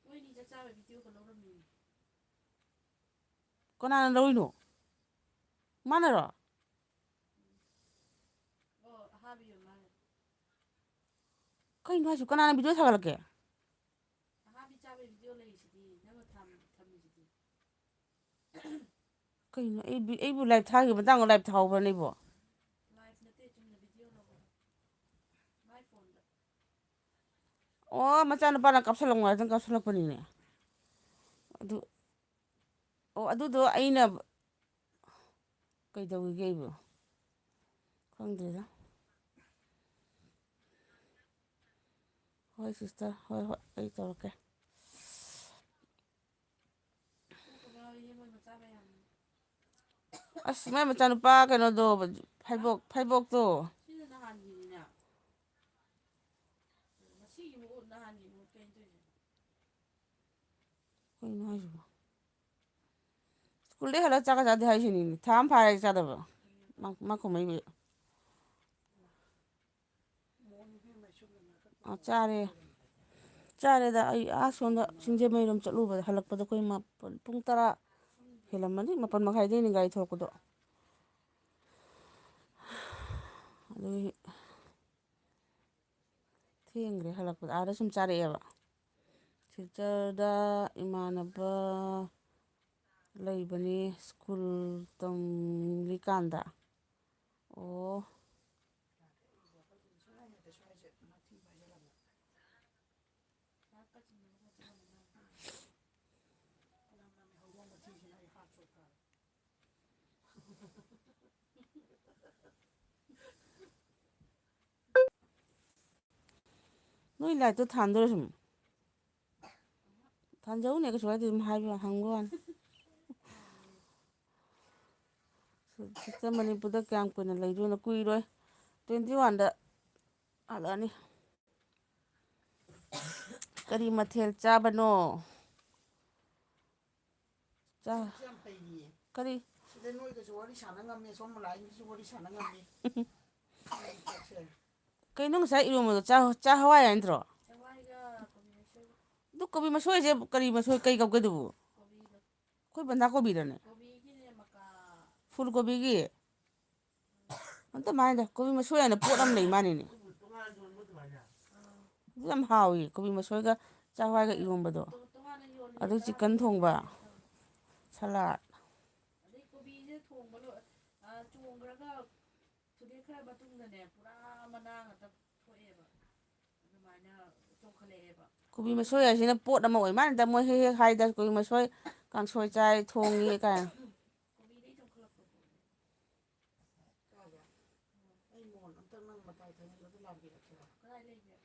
ꯃꯣꯏꯅꯤ ꯆꯥꯛ ꯆꯥꯕ video ꯒ ꯂꯧꯔꯝꯃꯤꯅꯦ꯫ ꯀꯅꯥꯅ ꯂꯧꯔꯤꯅꯣ? ꯃꯥꯅꯔꯣ? ꯀꯩꯅꯣ ꯍꯥꯏꯁꯤꯕꯣ? ꯀꯅꯥꯅ video ꯊꯥꯒꯠꯂꯛꯀꯦ? ꯑꯍꯥꯕꯤ ꯆꯥꯕꯩ video ꯂꯩꯔꯤꯁꯤꯗꯤ, ꯅꯪꯅ ꯊꯝ-, ꯊꯝꯃꯤꯁꯤꯗꯤ꯫ ꯀꯩꯅꯣ? ꯑꯩ ꯕꯤ-, ꯑꯩꯕꯨ live ꯊꯥꯈꯤꯕ ꯃꯇꯥꯡꯗ live ꯊꯥꯍꯧꯕ꯭ꯔꯅꯦ ꯑꯩꯕꯣ? Live ꯅꯠꯇꯦ, ꯆꯨꯝꯅ video ꯂꯧꯕꯅꯦ꯫ My phoneꯗ꯫ ꯑꯣ, ꯃꯆꯥꯅꯨꯄꯥꯅ ꯀꯥꯞꯁꯜꯂꯛꯑꯣ ꯍꯥꯏꯗꯅ ꯀꯥꯞꯁꯜꯂꯛꯄꯅꯤꯅꯦ꯫ ꯑꯗꯨ, ꯑꯣ, ꯑꯗꯨꯗꯣ ꯑꯩꯅ ꯀꯩꯗꯧꯔꯤꯒꯦ ꯑꯩꯕꯨ? ꯈꯪꯗ꯭ꯔꯦꯗ꯫ ꯍꯣꯏ sister, ꯍꯣꯏ, ꯍꯣꯏ, ꯑꯩ ꯇꯧꯔꯛꯀꯦ꯫ ꯑꯁ, ꯃꯥꯏ ꯃꯆꯥꯅꯨꯄꯥ ꯀꯩꯅꯣꯗꯣ, ꯐꯩꯕꯣꯛ, ꯐꯩꯕꯣꯛꯇꯣ꯫ ꯁꯤꯅ ꯅꯍꯥꯟꯒꯤꯅꯤꯅ꯫ ꯉꯁꯤꯒꯤ ꯃꯍꯨꯠ ꯅꯍꯥꯟꯒꯤ ꯃꯍꯨꯠ ꯀꯩꯅꯣ ꯇꯧꯔꯤꯁꯦ? ꯀꯩꯅꯣ ꯍꯥꯏꯁꯤꯕꯣ? ꯁ꯭ꯀꯨꯜꯗꯩ ꯍꯜꯂꯛ ꯆꯥꯛꯀ ꯆꯥꯗꯦ ꯍꯥꯏꯁꯤꯅꯤꯅꯦ꯫ ꯊꯥ ꯑꯃ ꯐꯥꯔꯦ ꯆꯥꯗꯕ꯫ ꯃꯥ, ꯃꯥ ꯀꯨꯝꯍꯩꯕꯨ꯫ ꯑꯥ, ꯆꯥꯔꯦ꯫ ꯆꯥꯔꯦꯗ꯫ ꯑꯩ ꯑꯥ ꯁꯣꯝꯗ ꯁꯤꯡꯖꯃꯩꯔꯣꯝ ꯆꯠꯂꯨꯕꯗ ꯍꯜꯂꯛꯄꯗ ꯑꯩꯈꯣꯏ ꯃꯥꯄꯟ, ꯄꯨꯡ ꯇꯔꯥ ꯍꯦꯜꯂꯝꯃꯅꯤ, ꯃꯥꯄꯟ ꯃꯈꯥꯏꯗꯩꯅꯤ ꯒꯥꯔꯤ ꯊꯣꯛꯂꯛꯄꯗꯣ꯫ ꯑꯗꯨꯒꯤ ꯊꯦꯡꯈ꯭ꯔꯦ ꯍꯜꯂꯛꯄꯗ꯫ ꯑꯥꯗ ꯁꯨꯝ ꯆꯥꯔꯛꯑꯦꯕ꯫ ꯁꯤꯜꯆꯔꯗ ꯏꯃꯥꯟꯅꯕ ꯂꯩꯕꯅꯤ ꯁ꯭ꯀꯨꯜ ꯇꯝꯂꯤꯀꯥꯟꯗ꯫ ꯑꯣ꯫ ꯅꯣꯏ lightꯇꯣ ꯊꯥꯟꯗꯣꯏꯔ ꯁꯨꯝ? ꯊꯥꯟꯖꯧꯅꯦ, ꯀꯩꯁꯨ ꯀꯥꯏꯗꯦ, ꯑꯗꯨꯝ ꯍꯥꯏꯕ, ꯍꯪꯕ ꯋꯥꯅꯤ꯫ Sister, ꯃꯅꯤꯄꯨꯔꯗ ꯀꯌꯥꯝ ꯀꯨꯏꯅ ꯂꯩꯗꯣꯏꯅꯣ? ꯀꯨꯏꯔꯣꯏ, twenty oneꯗ ꯍꯜꯂꯛꯑꯅꯤ꯫ ꯀꯔꯤ ꯃꯊꯦꯜ ꯆꯥꯕꯅꯣ? ꯆꯥ-, ꯌꯥꯝ ꯐꯩꯅꯦ꯫ ꯀꯔꯤ? ꯁꯤꯗ ꯅꯣꯏꯒꯁꯨ ꯋꯥꯔꯤ ꯁꯥꯟꯅ ꯉꯝꯃꯦ, ꯁꯣꯝ ꯂꯥꯏꯟꯒꯤꯁꯨ ꯋꯥꯔꯤ ꯁꯥꯟꯅ ꯉꯝꯃꯦ꯫ ꯀꯩꯅꯣ ꯉꯁꯥꯏ ꯏꯔꯣꯝꯕꯗꯣ? ꯆꯥ-, ꯆꯥ ꯍꯋꯥꯏ ꯍꯥꯏ ꯅꯠꯇ꯭ꯔꯣ? ꯑꯗꯨ ꯀꯣꯕꯤ ꯃꯁꯣꯏꯁꯦ ꯀꯔꯤ ꯃꯁꯣꯏ, ꯀꯩ ꯀꯧꯒꯦ ꯑꯗꯨꯕꯨ? ꯑꯩꯈꯣꯏ ꯕꯟꯗꯥ ꯀꯣꯕꯤꯗꯅꯦ꯫ ꯐꯨꯜ ꯀꯣꯕꯤꯒꯤ? ꯑꯝꯇ ꯃꯥꯏꯗ ꯀꯣꯕꯤ ꯃꯁꯣꯏ ꯍꯥꯏꯅ ꯄꯣꯠ ꯑꯃ ꯂꯩ ꯃꯥꯅꯤꯅꯦ꯫ ꯑꯗꯨ ꯌꯥꯝ ꯍꯥꯎꯏ, ꯀꯣꯕꯤ ꯃꯁꯣꯏꯒ ꯆꯥꯛꯍꯋꯥꯏꯒ ꯏꯔꯣꯝꯕꯗꯣ꯫ ꯇꯣ-, ꯇꯣꯉꯥꯟꯅ ꯌꯣꯜꯂꯦ, ꯑꯗꯨ ꯆꯥꯕ ꯆꯤꯛꯀꯟ ꯊꯣꯡꯕ, ꯁꯂꯥꯗ꯫ ꯑꯗꯩ ꯀꯣꯕꯤꯁꯦ ꯊꯣꯡꯕ ꯂꯣꯏ-, ꯑ, ꯆꯣꯡꯈ꯭ꯔꯒ ꯊꯨꯗꯦꯛꯈ꯭ꯔ ꯃꯇꯨꯡꯗꯅꯦ, ꯄꯨꯔꯥ ꯃꯅꯥ ꯉꯥꯛꯇ ꯊꯣꯛꯑꯦꯕ꯫ ꯑꯗꯨꯃꯥꯏꯅ ꯆꯣꯡꯈꯠꯂꯛꯑꯦꯕ꯫ ꯀꯣꯕꯤ ꯃꯁꯣꯏ ꯍꯥꯏꯁꯤꯅ ꯄꯣꯠ ꯑꯃ ꯑꯣꯏ ꯃꯥꯜꯂꯤꯗ, ꯃꯣꯏ ꯍꯦꯛ ꯍꯦꯛ ꯍꯥꯏꯗ, ꯀꯣꯕꯤ ꯃꯁꯣꯏ ꯀꯥꯡꯁꯣꯏ ꯆꯥꯏ, ꯊꯣꯡꯉꯤ ꯀꯥꯏꯅ꯫ ꯀꯣꯕꯤꯗꯩ ꯆꯣꯡꯈꯠꯂꯛꯄ ꯄꯣꯠꯅꯦ꯫ ꯀꯥꯏꯗ? ꯑꯩ ꯃꯣꯟ ꯑꯝꯇꯪ ꯅꯪ ꯃꯇꯥꯏ ꯊꯪꯖꯤꯜꯂꯒ ꯂꯥꯝꯕꯤꯔꯛꯀꯦꯔꯣ? ꯀꯗꯥꯏ ꯂꯩꯒꯦ?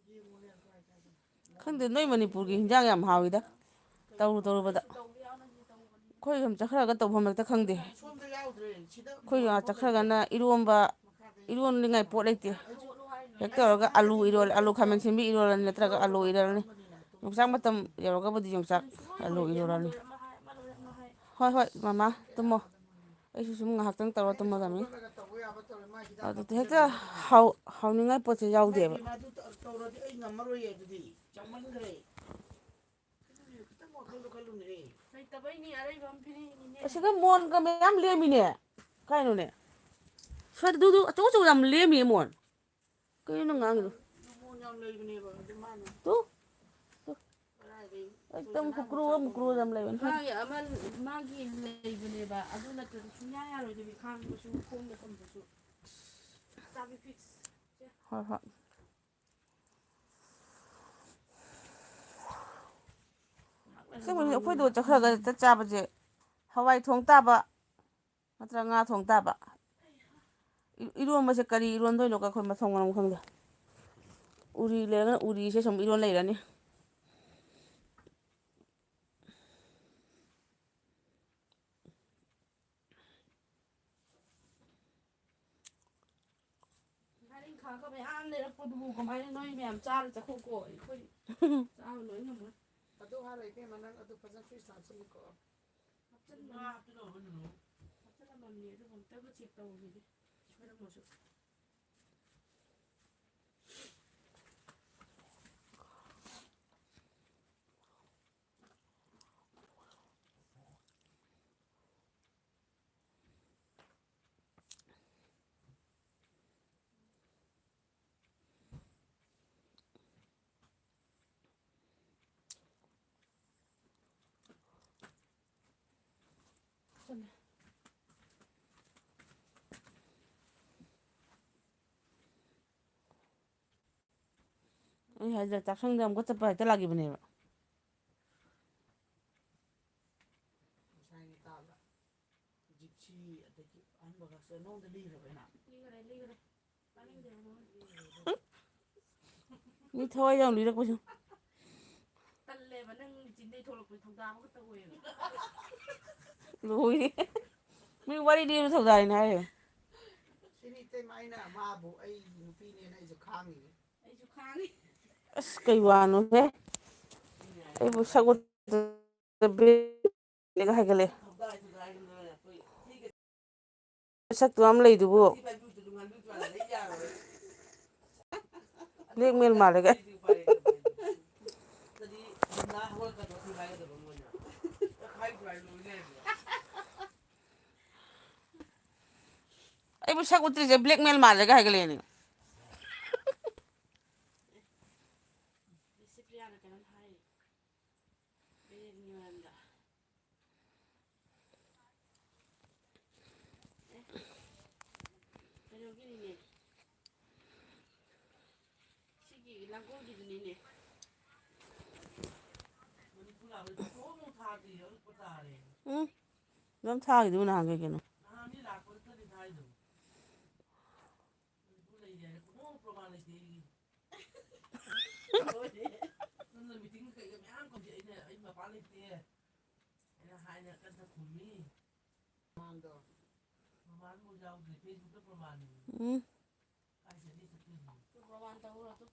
ꯌꯦꯡꯉꯨꯅꯦ, ꯀꯥꯏ ꯀꯥꯏꯗꯅꯣ? ꯈꯪꯗꯦ, ꯅꯣꯏ ꯃꯅꯤꯄꯨꯔꯒꯤ ꯍꯤꯟꯖꯥꯡ ꯌꯥꯝ ꯍꯥꯎꯋꯤꯗ, ꯇꯧꯔꯨ ꯇꯧꯔꯨꯕꯗ꯫ ꯑꯩꯈꯣꯏ ꯁꯨꯝ ꯆꯠꯈ꯭ꯔꯒ ꯇꯧꯐꯝ ꯍꯦꯛꯇ ꯈꯪꯗꯦ꯫ ꯁꯣꯝꯗ ꯌꯥꯎꯗ꯭ꯔꯦ, ꯁꯤꯗ ꯑꯩꯈꯣꯏ ꯃꯣꯟ ꯑꯥ ꯆꯠꯈ꯭ꯔꯒꯅ ꯏꯔꯣꯝꯕ, ꯃꯈꯥꯗ ꯏꯔꯣꯟꯅꯤꯡꯉꯥꯏ ꯄꯣꯠ ꯂꯩꯇꯦ꯫ ꯍꯦꯛ ꯇꯧꯔꯒ ꯑꯂꯨ ꯏꯔꯣꯜꯂꯦ, ꯑꯂꯨ ꯈꯥꯃꯦꯟ ꯁꯤꯟꯕꯤ ꯏꯔꯣꯜꯂꯅꯤ, ꯅꯠꯇ꯭ꯔꯒ ꯑꯂꯨ ꯏꯔꯣꯜꯂꯅꯤ꯫ ꯌꯣꯡꯆꯥꯛ ꯃꯇꯝ ꯌꯧꯔꯒꯕꯨꯗꯤ ꯌꯣꯡꯆꯥꯛ, ꯑꯂꯨ ꯏꯔꯣꯜꯂꯅꯤ꯫ ꯍꯣꯏ, ꯍꯣꯏ, ꯃꯃꯥ, ꯇꯨꯝꯃꯣ꯫ ꯑꯩꯁꯨ ꯁꯨꯝ ꯉꯥꯏꯍꯥꯛꯇꯪ ꯇꯧꯔ ꯇꯨꯝꯃꯗꯕꯅꯤ꯫ ꯑꯗꯨꯗ ꯍꯦꯛꯇ ꯍꯥꯎ-, ꯍꯥꯎꯅꯤꯡꯉꯥꯏ ꯄꯣꯠꯁꯦ ꯌꯥꯎꯗꯦꯕ꯫ ꯇꯧꯔꯗꯤ ꯑꯩ ꯉꯝꯃꯔꯣꯏꯌꯦ ꯑꯗꯨꯗꯤ꯫ ꯆꯥꯎꯃꯟꯈ꯭ꯔꯦ꯫ ꯑꯗꯨꯗꯤ ꯈꯤꯇꯪ ꯋꯥꯈꯜꯗꯣ ꯈꯜꯂꯨꯅꯦꯍꯦ꯫ ꯂꯩꯇꯕꯩꯅꯦ, ꯑꯔꯩꯕ ꯑꯃ ꯄꯤꯔꯛꯏꯅꯤꯅꯦ꯫ ꯑꯁꯤꯗ ꯃꯣꯟꯒ ꯃꯌꯥꯝ ꯂꯦꯝꯃꯤꯅꯦ꯫ ꯀꯥꯏꯅꯣꯅꯦ? ꯁ꯭ꯋꯥꯏꯗ ꯗꯨ, ꯗꯨ ꯑꯆꯧ ꯑꯆꯧꯕ ꯌꯥꯝ ꯂꯦꯝꯃꯤꯌꯦ ꯃꯣꯟ꯫ ꯀꯩꯅꯣ ꯅꯪ ꯉꯥꯡꯉꯤꯗꯣ? ꯃꯣꯟ ꯌꯥꯝ ꯂꯩꯕꯅꯦꯕ, ꯑꯗꯨ ꯃꯥꯅ ꯇꯨ, ꯇꯨ꯫ ꯀꯗꯥꯏꯗꯩ ꯍꯦꯛꯇ ꯆꯣꯏꯁꯅꯥ ꯃꯨꯀ꯭ꯔꯨ ꯃꯨꯛ ꯆꯥꯎꯕ ꯃꯨꯀ꯭ꯔꯨ ꯌꯥꯝ ꯂꯩꯕꯅꯤ꯫ ꯃꯥꯒꯤ ꯑꯃ, ꯃꯥꯒꯤ ꯂꯩꯕꯅꯦꯕ, ꯑꯗꯨ ꯅꯠꯇ꯭ꯔꯗꯤ ꯁꯨꯡꯌꯥ ꯌꯥꯔꯣꯏꯗꯕꯤ ꯈꯥꯡꯕꯁꯨ, ꯈꯣꯡꯗ ꯊꯝꯕꯁꯨ꯫ ꯆꯥꯕꯤ ꯐꯤꯛꯁ꯫ ꯁꯦ꯫ ꯍꯣꯏ, ꯍꯣꯏ꯫ ꯉꯥꯏꯍꯥꯛ ꯂꯩꯔꯒ ꯑꯁꯦꯡꯕꯩꯅꯦ, ꯑꯩꯈꯣꯏꯗꯣ ꯃꯨꯜꯂꯒ ꯆꯠꯈ꯭ꯔꯒ ꯍꯦꯛꯇ ꯆꯥꯕꯁꯦ ꯍꯋꯥꯏ ꯊꯣꯡ ꯇꯥꯕ, ꯅꯠꯇ꯭ꯔꯒ ꯉꯥ ꯊꯣꯡ ꯇꯥꯕ꯫ ꯏ-, ꯏꯔꯣꯟꯕꯁꯦ ꯀꯔꯤ ꯏꯔꯣꯟꯗꯣꯏꯅꯣ ꯑꯩꯈꯣꯏ ꯃꯊꯣꯡ ꯃꯔꯝ ꯈꯪꯗꯦ꯫ ꯎꯔꯤ ꯂꯩꯔꯒꯅ ꯎꯔꯤꯁꯦ ꯁꯨꯝ ꯏꯔꯣꯟ ꯂꯩꯔꯅꯤ꯫ ꯉꯥꯔꯤꯡꯈꯥꯒ ꯃꯌꯥꯝ ꯂꯩꯔꯛꯄꯗꯨꯕꯨ ꯀꯃꯥꯏꯅ ꯅꯣꯏ ꯃꯌꯥꯝ ꯆꯥꯔ ꯆꯠꯈꯣꯀꯣ? ꯑꯩꯈꯣꯏ ꯆꯥꯕ ꯂꯣꯏ ꯉꯝꯃꯣꯏ꯫ ꯑꯗꯨ ꯍꯥꯏꯔ ꯏꯕꯦꯝꯃ, ꯅꯪ ꯑꯗꯨ ꯐꯖꯅ ꯐ꯭ꯔꯤꯖ ꯍꯥꯞꯆꯤꯜꯂꯤꯀꯣ꯫ ꯍꯥꯞꯆꯤꯟꯕ-, ꯍꯥꯞꯆꯤꯜꯂꯝꯃꯕꯅꯤ, ꯑꯗꯨꯕꯨ ꯑꯝꯇꯕꯨ ꯆꯦꯛ ꯇꯧꯈꯤꯒꯦ, ꯁꯣꯏꯔꯝꯃꯁꯨ꯫ ꯑꯩ ꯍꯥꯏꯗ꯭ꯔꯥ, ꯆꯥꯛꯁꯪꯗ ꯑꯃꯨꯛꯀ ꯆꯠꯄ ꯍꯦꯛꯇ ꯂꯥꯛꯈꯤꯕꯅꯦꯕ꯫ ꯉꯁꯥꯏꯒꯤ ꯇꯥꯕ꯭ꯔꯥ? ꯖꯤꯞꯁꯤ ꯑꯗꯒꯤ ꯑꯍꯟꯕ ꯈꯛꯁꯦ ꯅꯉꯣꯟꯗ ꯂꯤꯈ꯭ꯔꯕ ꯑꯩꯅ? ꯂꯤꯈ꯭ꯔꯦ, ꯂꯤꯈ꯭ꯔꯦ꯫ ꯇꯥꯅꯤꯡꯗꯦꯕ ꯅꯉꯣꯟꯗ ꯂꯤꯈ꯭ꯔꯦ꯫ ꯃꯤ ꯊꯋꯥꯏ ꯌꯥꯝ ꯂꯤꯔꯛꯄꯁꯨ꯫ ꯇꯜꯂꯦꯕ, ꯅꯪ ꯆꯤꯟꯗꯩ ꯊꯣꯛꯂꯛꯄ ꯊꯧꯗꯥ ꯑꯃꯈꯛꯇ ꯑꯣꯏꯌꯦꯕ꯫ ꯂꯣꯏꯔꯦ꯫ ꯃꯤ ꯋꯥꯔꯤ ꯂꯤꯕ ꯊꯧꯗꯥꯏꯅꯦ ꯍꯥꯏꯔꯦ꯫ ꯁꯤꯅꯤ ꯏꯇꯩꯃ, ꯑꯩꯅ ꯃꯥꯕꯨ ꯑꯩ ꯅꯨꯄꯤꯅꯦꯅ ꯑꯩꯁꯨ ꯈꯥꯡꯉꯤꯅꯦ꯫ ꯑꯩꯁꯨ ꯈꯥꯡꯉꯤ꯫ ꯑꯁ, ꯀꯩ ꯋꯥꯅꯣꯍꯦ? ꯑꯩꯕꯨ ꯁꯛ ꯎꯠꯇ ꯕ꯭ꯔꯦꯛꯅꯦꯒ ꯍꯥꯏꯒꯠꯂꯦ꯫ ꯁꯛꯇꯨ ꯌꯥꯝ ꯂꯩꯗꯨꯕꯨ꯫ ꯕ꯭ꯂꯦꯛꯃꯦꯜ ꯃꯥꯜꯂꯦꯒ꯫ ꯑꯩꯕꯨ ꯁꯛ ꯎꯠꯇ꯭ꯔꯤꯁꯦ ꯕ꯭ꯂꯦꯛꯃꯦꯜ ꯃꯥꯜꯂꯦꯒ ꯍꯥꯏꯒꯠꯂꯛꯑꯦꯅꯦ꯫ ꯕꯤꯁꯤꯄ꯭ꯔꯤꯌꯥꯅ ꯀꯩꯅꯣꯝ ꯍꯥꯏꯔꯤ꯫ ꯃꯤꯔꯦꯟꯒꯤ ꯃꯔꯝꯗ꯫ ꯑꯦ, ꯀꯩꯅꯣꯒꯤꯅꯤꯅꯦ꯫ ꯁꯤꯒꯤ ꯂꯥꯡꯒꯣꯜꯒꯤꯗꯨꯅꯤꯅꯦ꯫ ꯃꯅꯤꯄꯨꯔ ꯂꯥꯛꯄꯗ ꯐꯣꯇꯣ ꯑꯃꯨꯛ ꯊꯥꯗ꯭ꯔꯤ, ꯑꯉꯛꯄ ꯇꯥꯔꯦ꯫ ꯎꯝ, ꯑꯗꯨꯝ ꯊꯥꯈꯤꯗꯨꯕꯨ ꯅꯍꯥꯟꯈꯩ ꯀꯩꯅꯣ꯫ ꯅꯍꯥꯟ ꯃꯤ ꯂꯥꯛꯄꯗ ꯈꯔꯗꯤ ꯊꯥꯏꯗꯣ꯫ ꯃꯅꯤꯄꯨꯔ ꯂꯩꯔꯦ ꯍꯥꯏꯅ ꯄꯨꯡꯍꯧ ꯄ꯭ꯔꯃꯥꯟ ꯂꯩꯇꯦ ꯑꯩꯒꯤ꯫ ꯁꯣꯝꯗ ꯃꯤꯇꯤꯡ ꯀꯩꯀꯩ ꯃꯌꯥꯝ ꯀꯧꯏ, ꯑꯩꯅ ꯑꯩ ꯃꯄꯥꯟ ꯂꯩꯇꯦ꯫ ꯑꯩꯅ ꯍꯥꯏꯅ ꯀꯟꯅ ꯈꯨꯝꯃꯤ꯫ ꯃꯃꯥꯟꯗꯣ꯫ ꯃꯃꯥꯟꯕꯨ ꯌꯥꯎꯗ꯭ꯔꯦ, ꯐꯦꯁꯕꯨꯛꯇ ꯄ꯭ꯔꯃꯥꯟꯅꯤ꯫ ꯎꯝ꯫ ꯀꯥꯏ ꯆꯠꯂꯤ ꯆꯠꯇꯣꯏꯅꯣ? ꯄ꯭ꯔꯃꯥꯟ ꯇꯧꯔꯣ ꯑꯗꯨ꯫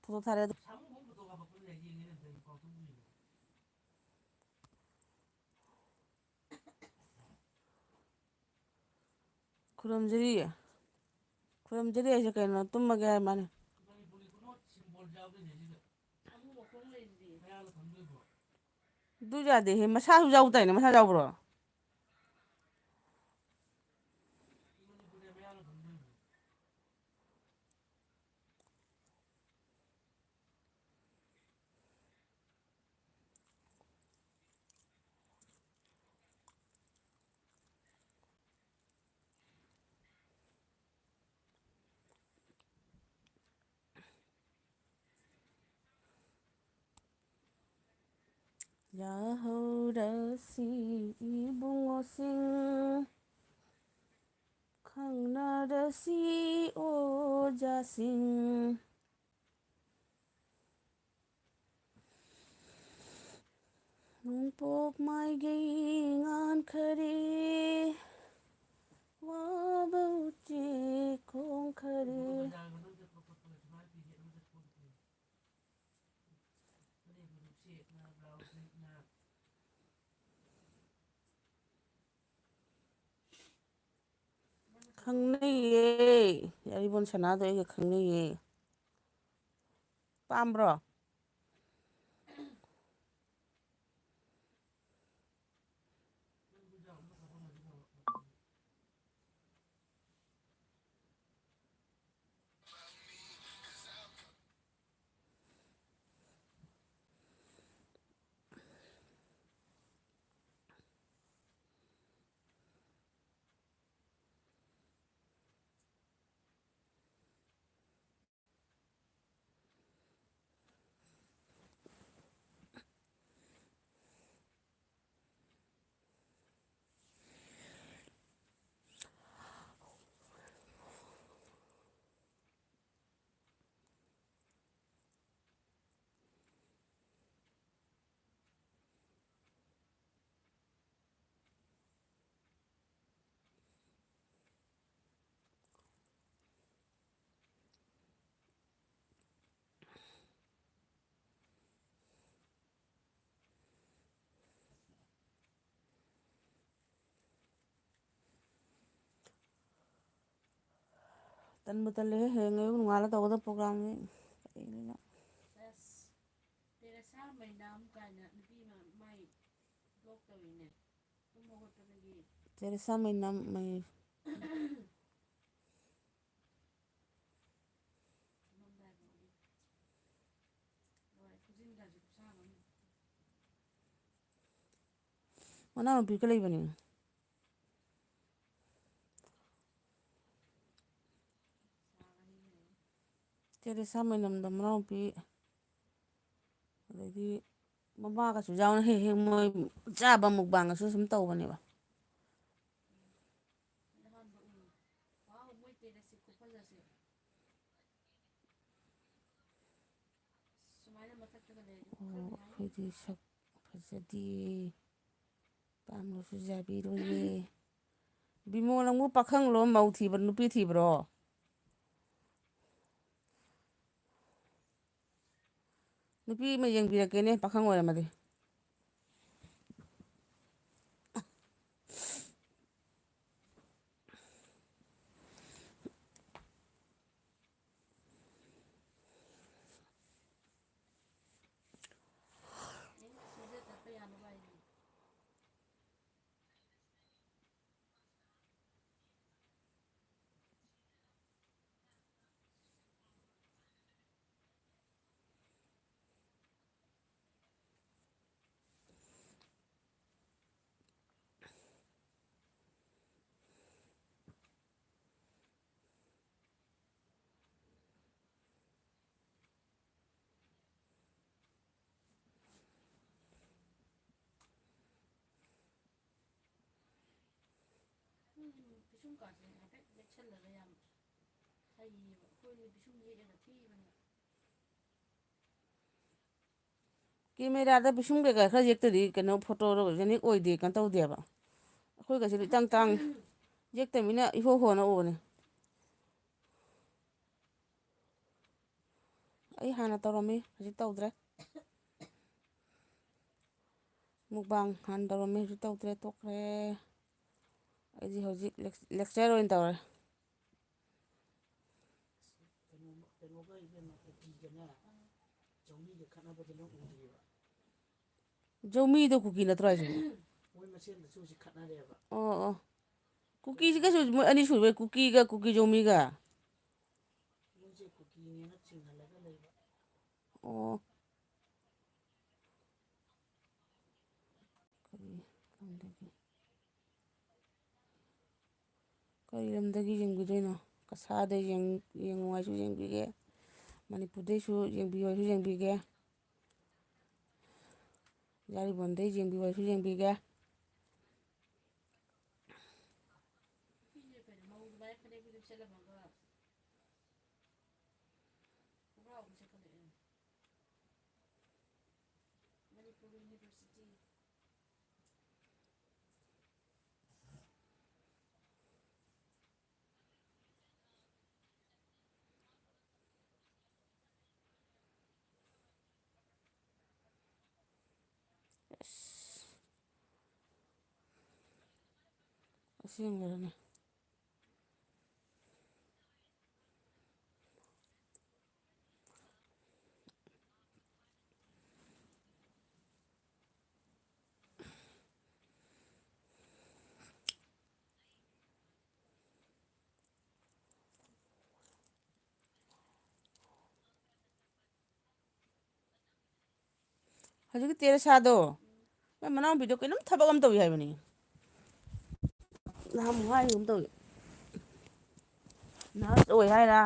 ꯐꯣꯇꯣ ꯊꯥꯔꯦ ꯑꯗꯨ꯫ ꯁꯥꯃꯨꯕꯨ ꯐꯣꯇꯣ ꯀꯥꯞꯄꯛꯄꯅꯤꯅ ꯌꯦꯡꯉꯦꯅꯦ, ꯑꯝꯇ ꯀꯥꯎꯊꯣꯛꯎꯏꯅꯦ꯫ ꯈꯨꯔꯨꯝꯖꯔꯤ꯫ ꯈꯨꯔꯨꯝꯖꯔꯤ ꯍꯥꯏꯁꯦ ꯀꯩꯅꯣ? ꯇꯨꯝꯃꯒꯦ ꯍꯥꯏ ꯃꯥꯅꯦ꯫ ꯑꯗꯨ ꯌꯥꯗꯦꯍꯦ, ꯃꯁꯥꯁꯨ ꯌꯥꯎꯗꯥꯏꯅꯦ? ꯃꯁꯥ ꯌꯥꯎꯕ꯭ꯔꯣ? ꯌꯥꯍꯧꯔꯁꯤ ꯏꯕꯨꯡꯉꯣꯁꯤꯡ, ꯈꯪꯅꯔꯁꯤ ꯑꯣꯖꯥꯁꯤꯡ꯫ ꯅꯣꯡꯄꯣꯛ ꯃꯥꯏꯀꯩ ꯉꯥꯟꯈꯔꯦ, ꯋꯥꯕ ꯎꯆꯦꯛ ꯈꯣꯡꯈꯔꯦ꯫ ꯈꯪꯅꯩꯌꯦ꯫ ꯌꯥꯔꯤꯕꯣꯟ ꯁꯅꯥꯗꯣ ꯑꯩꯒ ꯈꯪꯅꯩꯌꯦ꯫ ꯄꯥꯝꯕ꯭ꯔꯣ? ꯇꯟꯕꯨ ꯇꯜꯂꯦꯍꯦ, ꯍꯌꯦꯡ ꯑꯌꯨꯛ ꯅꯣꯡꯉꯥꯜꯂ ꯇꯧꯒꯗꯕ programꯅꯤ꯫ ꯀꯔꯤꯅꯣ? ꯑꯁ, ꯇꯦꯔꯦꯁꯥ ꯃꯩꯅꯥꯝ ꯀꯥꯏꯅ ꯅꯨꯄꯤ ꯑꯃ ꯃꯥꯏ vlog ꯇꯧꯔꯤꯅꯦ꯫ ꯇꯨꯝ ꯍꯧꯒꯠꯄꯗꯒꯤ꯫ ꯇꯦꯔꯦꯁꯥ ꯃꯩꯅꯥꯝ ꯃꯩ꯫ ꯃꯅꯥꯎꯅꯨꯄꯤꯒ ꯂꯩꯕꯅꯤ꯫ ꯇꯦꯔꯦꯁꯥ ꯃꯩꯅꯝꯗ ꯃꯅꯥꯎꯅꯨꯄꯤ, ꯑꯗꯩꯗꯤ ꯃꯃꯥꯒꯁꯨ ꯌꯥꯎꯅ ꯍꯦꯛ ꯍꯦꯛ ꯃꯣꯏ ꯆꯥꯕ ꯃꯨꯛꯕꯥꯡꯒꯁꯨ ꯁꯨꯝ ꯇꯧꯕꯅꯦꯕ꯫ ꯑꯣ, ꯑꯩꯈꯣꯏꯗꯤ ꯁꯛ ꯐꯖꯗꯦ꯫ ꯄꯥꯝꯂꯁꯨ ꯌꯥꯕꯤꯔꯣꯏꯌꯦ꯫ ꯕꯤꯃꯣꯜ, ꯅꯪꯕꯨ ꯄꯥꯈꯪꯂꯣ, ꯃꯧ ꯊꯤꯕ꯭ꯔꯣ, ꯅꯨꯄꯤ ꯊꯤꯕ꯭ꯔꯣ? ꯅꯨꯄꯤ ꯑꯃ ꯌꯦꯡꯕꯤꯔꯛꯀꯦꯅꯦ, ꯄꯥꯈꯪ ꯑꯣꯏꯔꯝꯃꯗꯤ꯫ ꯎꯝ, ꯄꯤꯁꯨꯝ ꯀꯥꯁꯦ ꯍꯥꯏꯐꯦꯠ ꯌꯦꯛꯁꯜꯂꯒ ꯌꯥꯝ ꯍꯩꯌꯦꯕ꯫ ꯑꯩꯈꯣꯏꯗꯤ ꯄꯤꯁꯨꯝ ꯌꯦꯛꯑꯒ ꯊꯤꯕꯅꯦ꯫ ꯀꯦꯃꯦꯔꯥꯗ ꯄꯤꯁꯨꯝ ꯀꯩꯀꯥ ꯈꯔ ꯌꯦꯛꯇꯗꯤ ꯀꯩꯅꯣ ꯐꯣꯇꯣꯗꯣ ꯌꯦꯅꯤꯛ ꯑꯣꯏꯗꯦ, ꯀꯩꯅꯣ ꯇꯧꯗꯦꯕ꯫ ꯑꯩꯈꯣꯏꯒꯁꯤꯗꯤ ꯏꯇꯪ ꯇꯥꯡ, ꯌꯦꯛꯇꯃꯤꯅ ꯏꯍꯣ ꯍꯣꯅ ꯎꯕꯅꯦ꯫ ꯑꯩ ꯍꯥꯟꯅ ꯇꯧꯔꯝꯃꯤ, ꯍꯧꯖꯤꯛ ꯇꯧꯗ꯭ꯔꯦ꯫ ꯃꯨꯛꯕꯥꯡ ꯍꯥꯟꯅ ꯇꯧꯔꯝꯃꯤ, ꯍꯧꯖꯤꯛ ꯇꯧꯗ꯭ꯔꯦ, ꯇꯣꯛꯈ꯭ꯔꯦ꯫ ꯑꯩꯗꯤ ꯍꯧꯖꯤꯛ ꯂꯦꯛ-, ꯂꯦꯛꯆꯔ ꯑꯣꯏꯅ ꯇꯧꯔꯦ꯫ ꯀꯩꯅꯣ, ꯀꯩꯅꯣꯒ ꯏꯕꯦꯝꯃ, ꯀꯨꯀꯤꯒꯅꯦ, ꯖꯧꯃꯤꯒ ꯈꯠꯅꯕꯗꯣ ꯅꯪ ꯎꯗ꯭ꯔꯤꯕ? ꯖꯧꯃꯤꯗꯣ ꯀꯨꯀꯤ ꯅꯠꯇ꯭ꯔꯣ ꯍꯥꯏꯁꯦ? ꯃꯣꯏ ꯃꯁꯦꯟꯗꯁꯨ ꯍꯧꯖꯤꯛ ꯈꯠꯅꯔꯦꯕ꯫ ꯑꯣ, ꯑꯣ꯫ ꯀꯨꯀꯤꯁꯤ ꯀꯩꯁꯨ ꯃꯣꯏ ꯑꯅꯤ ꯁꯨꯕꯩ, ꯀꯨꯀꯤꯒ ꯀꯨꯀꯤ ꯖꯧꯃꯤꯒ? ꯃꯣꯏꯁꯦ ꯀꯨꯀꯤꯅꯦꯅ ꯆꯤꯡꯍꯜꯂꯒ ꯂꯩꯕ꯫ ꯑꯣ꯫ ꯀꯔꯤ ꯂꯝꯗꯒꯤ? ꯀꯔꯤ ꯂꯝꯗꯒꯤ ꯌꯦꯡꯕꯤꯗꯣꯏꯅꯣ? ꯀꯁꯥꯗ ꯌꯦꯡ-, ꯌꯦꯡꯉꯨ ꯍꯥꯏꯁꯨ ꯌꯦꯡꯕꯤꯒꯦ, ꯃꯅꯤꯄꯨꯔꯗꯩꯁꯨ ꯌꯦꯡꯕꯤꯌꯨ ꯍꯥꯏꯁꯨ ꯌꯦꯡꯕꯤꯒꯦ꯫ ꯌꯥꯔꯤꯄꯣꯛꯂꯣꯝꯗꯩ ꯌꯦꯡꯕꯤ ꯑꯣꯏꯔꯁꯨ ꯌꯦꯡꯕꯤꯒꯦ꯫ ꯑꯁ, ꯑꯁꯦꯡꯕꯔꯅꯦ? ꯍꯧꯖꯤꯛꯀꯤ ꯇꯦꯔꯦꯁꯥꯗꯣ, ꯃꯣꯏ ꯃꯅꯥꯎꯄꯤꯗꯣ ꯀꯩꯅꯣꯝ ꯊꯕꯛ ꯑꯃ ꯇꯧꯏ ꯍꯥꯏꯕꯅꯤ꯫ ꯅꯍꯥꯟꯃꯨꯛ ꯍꯥꯏꯈꯤꯒꯨꯝ ꯇꯧꯏ꯫ ꯅꯔꯁ ꯑꯣꯏ ꯍꯥꯏꯔ,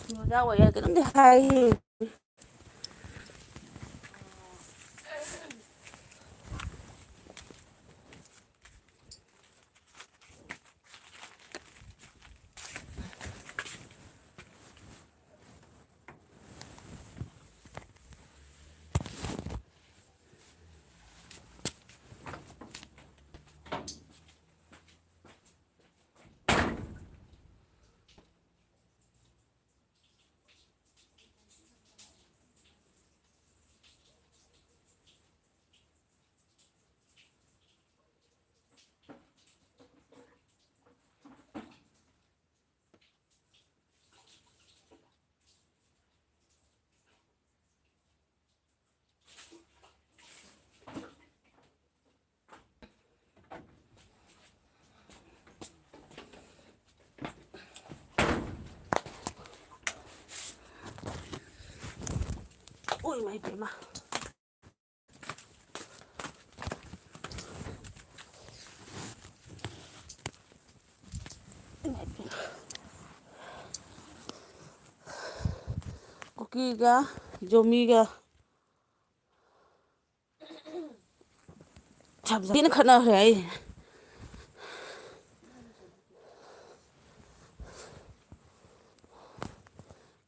ꯁ꯭ꯀꯨꯜ ꯑꯣꯖꯥ ꯑꯣꯏ ꯍꯥꯏꯔ ꯀꯩꯅꯣꯝꯗꯤ ꯍꯥꯏꯈꯤꯕꯅꯤ꯫ ꯑꯣꯏ ꯃꯥꯏ ꯄꯦꯝꯃ꯫ ꯀꯨꯀꯤꯒ ꯖꯣꯃꯤꯒ ꯁꯥꯕꯁꯤꯅ ꯈꯠꯅꯈ꯭ꯔꯦ ꯑꯩ꯫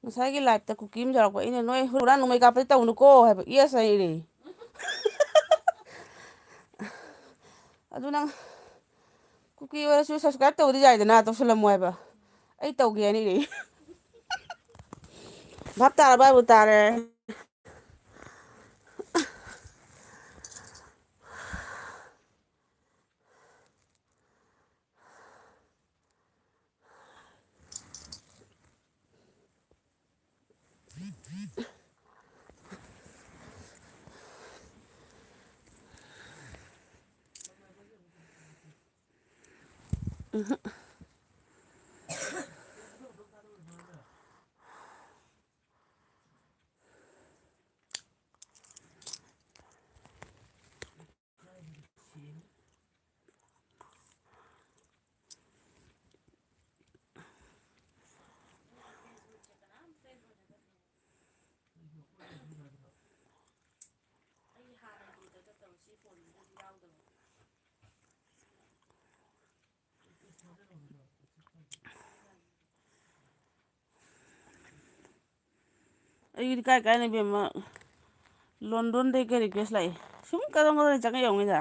ꯉꯁꯥꯏꯒꯤ live ꯇ ꯀꯨꯀꯤ ꯑꯃ ꯌꯥꯎꯔꯛꯄ, ꯑꯩꯅ "ꯅꯣꯏ ꯍꯨꯔꯥꯟ ꯅꯣꯡꯃꯩ ꯀꯥꯞꯄꯗꯤ ꯇꯧꯅꯨꯀꯣ" ꯍꯥꯏꯕ, "Yes" ꯍꯥꯏꯔꯦ꯫ ꯑꯗꯨ ꯅꯪ ꯀꯨꯀꯤ ꯑꯣꯏꯔꯁꯨ subscribe ꯇꯧꯕꯗꯤ ꯌꯥꯏꯗꯅ, ꯇꯧꯁꯜꯂꯝꯃꯣ ꯍꯥꯏꯕ꯫ ꯑꯩ ꯇꯧꯒꯦ ꯍꯥꯏꯅ ꯏꯔꯛꯏ꯫ ꯚꯥꯞ ꯇꯥꯔꯕ ꯍꯥꯏꯕꯨ ꯇꯥꯔꯦ꯫ ꯑꯩꯒꯤꯗꯤ ꯀꯥꯏ ꯀꯥꯏꯅ ꯏꯕꯦꯝꯃ, ꯂꯣꯟꯗꯣꯟꯗꯩ ꯀꯩ request ꯂꯥꯛꯏ꯫ ꯁꯨꯝ ꯀꯗꯣꯝ ꯀꯗꯣꯝ ꯆꯪꯉ ꯌꯦꯡꯉꯤꯗ꯫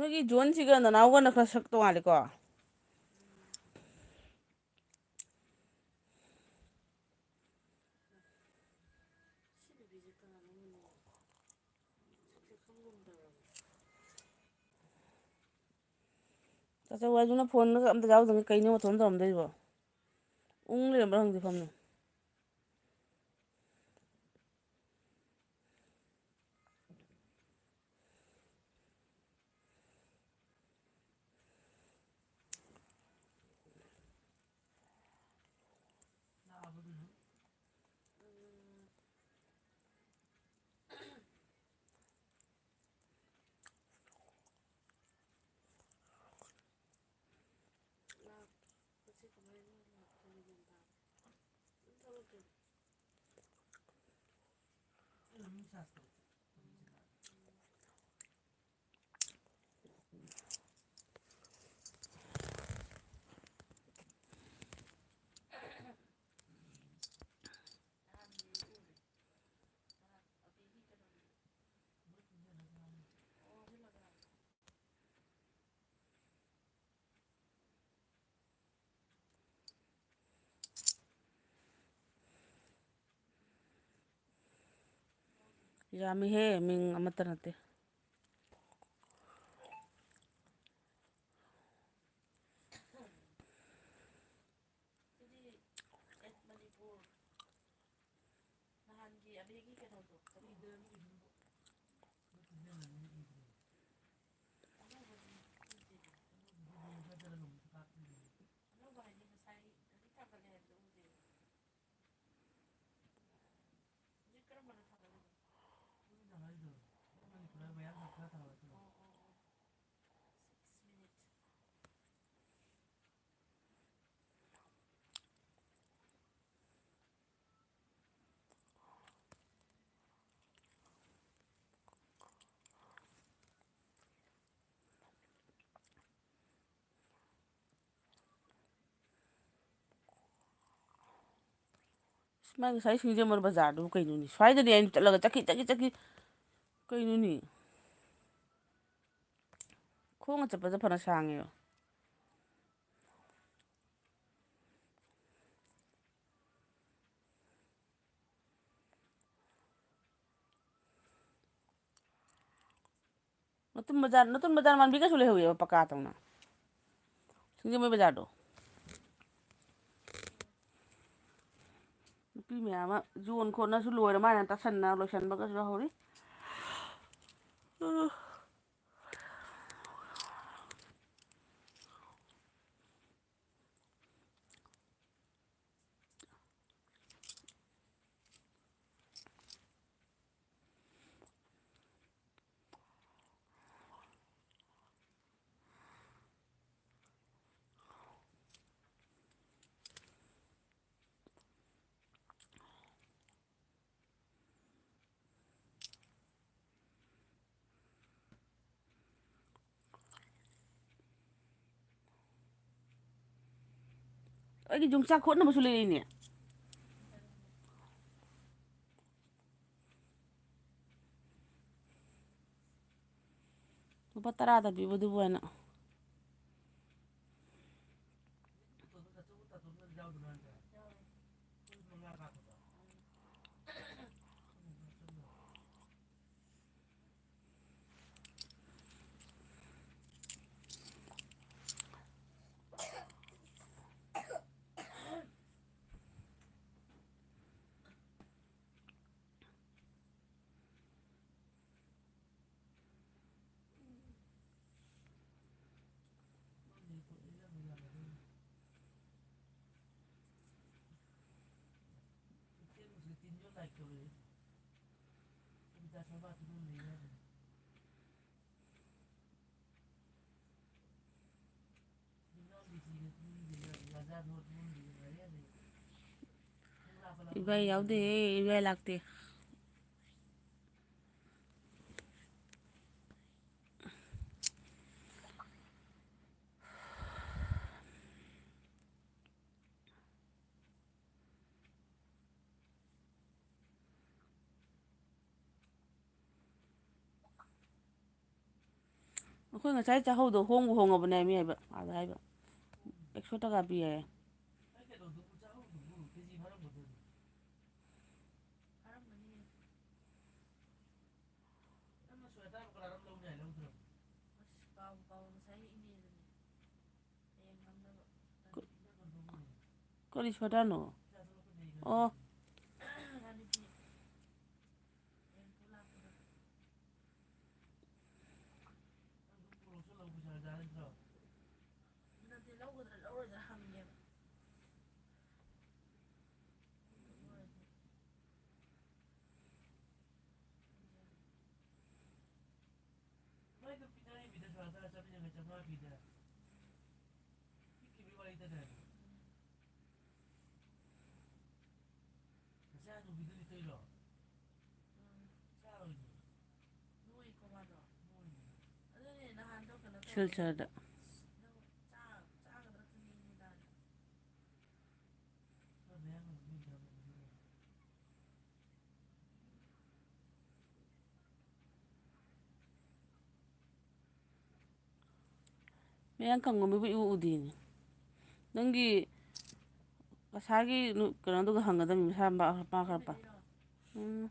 ꯅꯣꯏꯒꯤ ꯖꯣꯟꯁꯤꯒ ꯅꯅꯥꯎꯒꯅ ꯈꯔ ꯁꯛ ꯇꯣꯡꯉꯥꯜꯂꯤꯀꯣ꯫ ꯆꯥꯆꯧ ꯋꯥꯏꯗꯨꯅ ꯐꯣꯟꯗꯒ ꯑꯝꯇ ꯌꯥꯎꯗꯕꯅꯤ ꯀꯩꯅꯣ ꯃꯊꯣꯟ ꯇꯧꯔꯝꯗꯣꯏꯕꯣ? ꯎꯪ ꯂꯩꯔꯝꯕ꯭ꯔꯥ ꯈꯪꯗꯦ ꯐꯝꯅ꯫ ꯌꯥꯝꯃꯤꯍꯦ, ꯃꯤꯡ ꯑꯃꯠꯇ ꯅꯠꯇꯦ꯫ ꯑꯁ, ꯃꯥꯏ ꯉꯁꯥꯏ ꯁꯤꯡꯖꯃꯩ ꯕꯖꯥꯔꯗꯨꯕꯨ ꯀꯩꯅꯣꯅꯦ? ꯁ꯭ꯋꯥꯏꯗꯅꯦ ꯑꯩꯅ ꯆꯠꯂꯒ ꯆꯠꯈꯤ, ꯆꯠꯈꯤ, ꯆꯠꯈꯤ꯫ ꯀꯩꯅꯣꯅꯦ? ꯈꯣꯡꯅ ꯆꯠꯄꯗ ꯐꯅ ꯁꯥꯡꯉꯦꯕ꯫ ꯅꯇꯨꯝ ꯕꯖꯥꯔ, ꯅꯇꯨꯝ ꯕꯖꯥꯔ ꯃꯥꯟꯕꯤ ꯀꯩꯁꯨ ꯂꯩꯍꯧꯋꯦꯕ ꯄꯀꯥ ꯇꯧꯅ꯫ ꯁꯤꯡꯖꯃꯩ ꯕꯖꯥꯔꯗꯣ꯫ ꯅꯨꯄꯤ ꯃꯌꯥꯝ ꯑꯃ ꯌꯣꯟ ꯈꯣꯠꯅꯁꯨ ꯂꯣꯏꯔ ꯃꯥꯜꯂꯦ, ꯇꯥꯁꯟꯅ ꯂꯣꯏꯁꯟꯕꯒꯁꯨ ꯌꯥꯎꯍꯧꯔꯤ꯫ ꯑꯩꯒꯤ ꯌꯣꯡꯆꯥꯛ ꯈꯣꯠꯅꯕꯁꯨ ꯂꯩꯔꯤꯅꯦ꯫ ꯂꯨꯄꯥ ꯇꯔꯥꯗ ꯄꯤꯕꯗꯨꯕꯨ ꯍꯥꯏꯅ꯫ ꯏꯕꯥꯏ ꯌꯥꯎꯗꯦ, ꯏꯕꯥꯏ ꯂꯥꯛꯇꯦ꯫ ꯑꯩꯈꯣꯏ ꯉꯁꯥꯏ ꯆꯥꯍꯧꯗꯣ ꯍꯣꯡꯕꯨ ꯍꯣꯡꯉꯕꯅꯦ ꯃꯤ ꯍꯥꯏꯕ, ꯑꯥꯗ ꯍꯥꯏꯕ꯫ ꯑꯦꯛꯁꯣ ꯇꯀꯥ ꯄꯤ ꯍꯥꯏꯌꯦ꯫ ꯀꯔꯤ ꯁꯣꯗꯥꯅꯣ? ꯑꯣ꯫ ꯃꯣꯏꯗꯣ ꯄꯤꯅꯔꯤꯃꯤꯗ ꯁꯣꯔꯥ ꯇꯔꯥ ꯆꯥꯝꯃꯔꯤ ꯌꯥꯡꯈꯩ ꯆꯥꯝꯃꯉꯥ ꯄꯤꯗ꯫ ꯄꯤꯛꯈꯤꯕꯒꯤ ꯋꯥꯔꯤꯗꯅꯦ꯫ ꯃꯆꯥꯅꯨꯄꯤꯗꯨꯗꯤ ꯀꯩꯅꯣ? ꯆꯥꯔꯣꯏꯅꯦ꯫ ꯅꯣꯏꯀꯣ ꯃꯥꯗꯣ꯫ ꯅꯣꯏꯅꯦ꯫ ꯑꯗꯨꯅꯦ ꯅꯍꯥꯟꯗꯣ ꯀꯩꯅꯣ ꯇꯧꯕꯗꯣ꯫ ꯁꯤꯜꯆꯔꯗ꯫ ꯅꯪ ꯆꯥ-, ꯆꯥꯒꯗ꯭ꯔꯥ ꯈꯪꯗꯦ ꯅꯨꯡꯗꯥꯡꯗ꯫ ꯃꯌꯥꯡ ꯀꯪꯕ ꯃꯤꯕꯨ ꯏꯎ ꯎꯗꯦꯅꯦ꯫ ꯅꯪꯒꯤ ꯉꯁꯥꯏꯒꯤ ꯅꯨ-, ꯀꯩꯅꯣꯗꯨꯒ ꯍꯪꯒꯗꯕꯅꯤ, ꯃꯁꯥ ꯃꯥ-, ꯃꯥ ꯈꯔ ꯄꯥ-, ꯎꯝ꯫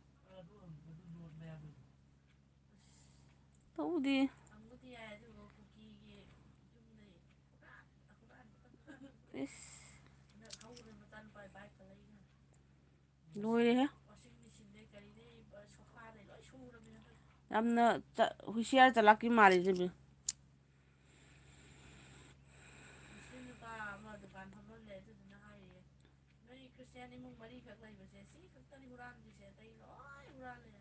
ꯇꯧꯕꯨꯗꯤ꯫ ꯏꯁ꯫ ꯂꯣꯏꯔꯦꯍꯦ꯫ ꯌꯥꯝꯅ ꯆ-, ꯍꯨꯁꯤꯌꯥꯔ ꯆꯂꯥꯛꯀꯤ ꯃꯥꯜꯂꯤ ꯏꯕꯦꯝꯃ꯫ ꯃꯨꯁꯂꯤꯝ ꯅꯨꯄꯥ ꯑꯃ ꯗꯨꯀꯥꯟ ꯐꯝꯕ ꯑꯃ ꯂꯩ, ꯑꯗꯨꯗꯨꯅ ꯍꯥꯏꯔꯤꯌꯦ, "ꯅꯣꯏ ꯈ꯭ꯔꯤꯁꯇꯤꯌꯥꯟ ꯏꯃꯨꯡ ꯃꯔꯤꯈꯛ ꯂꯩꯕꯁꯦ, ꯁꯤ ꯈꯛꯇꯅꯤ ꯍꯨꯔꯥꯟꯗ꯭ꯔꯤꯁꯦ, ꯑꯇꯩ ꯂꯣꯏ ꯍꯨꯔꯥꯜꯂꯦ"꯫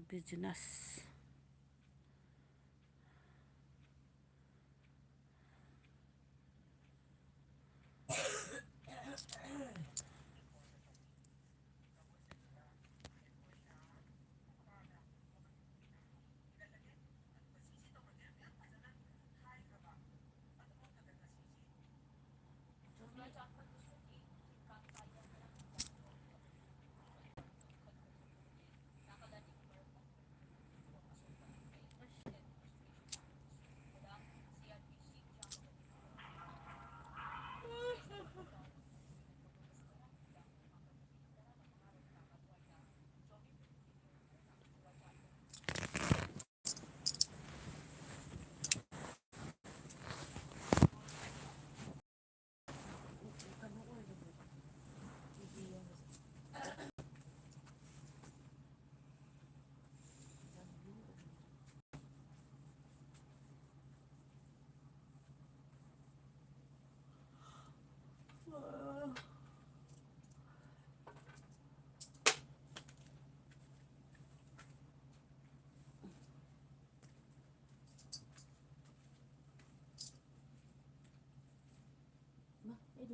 Business.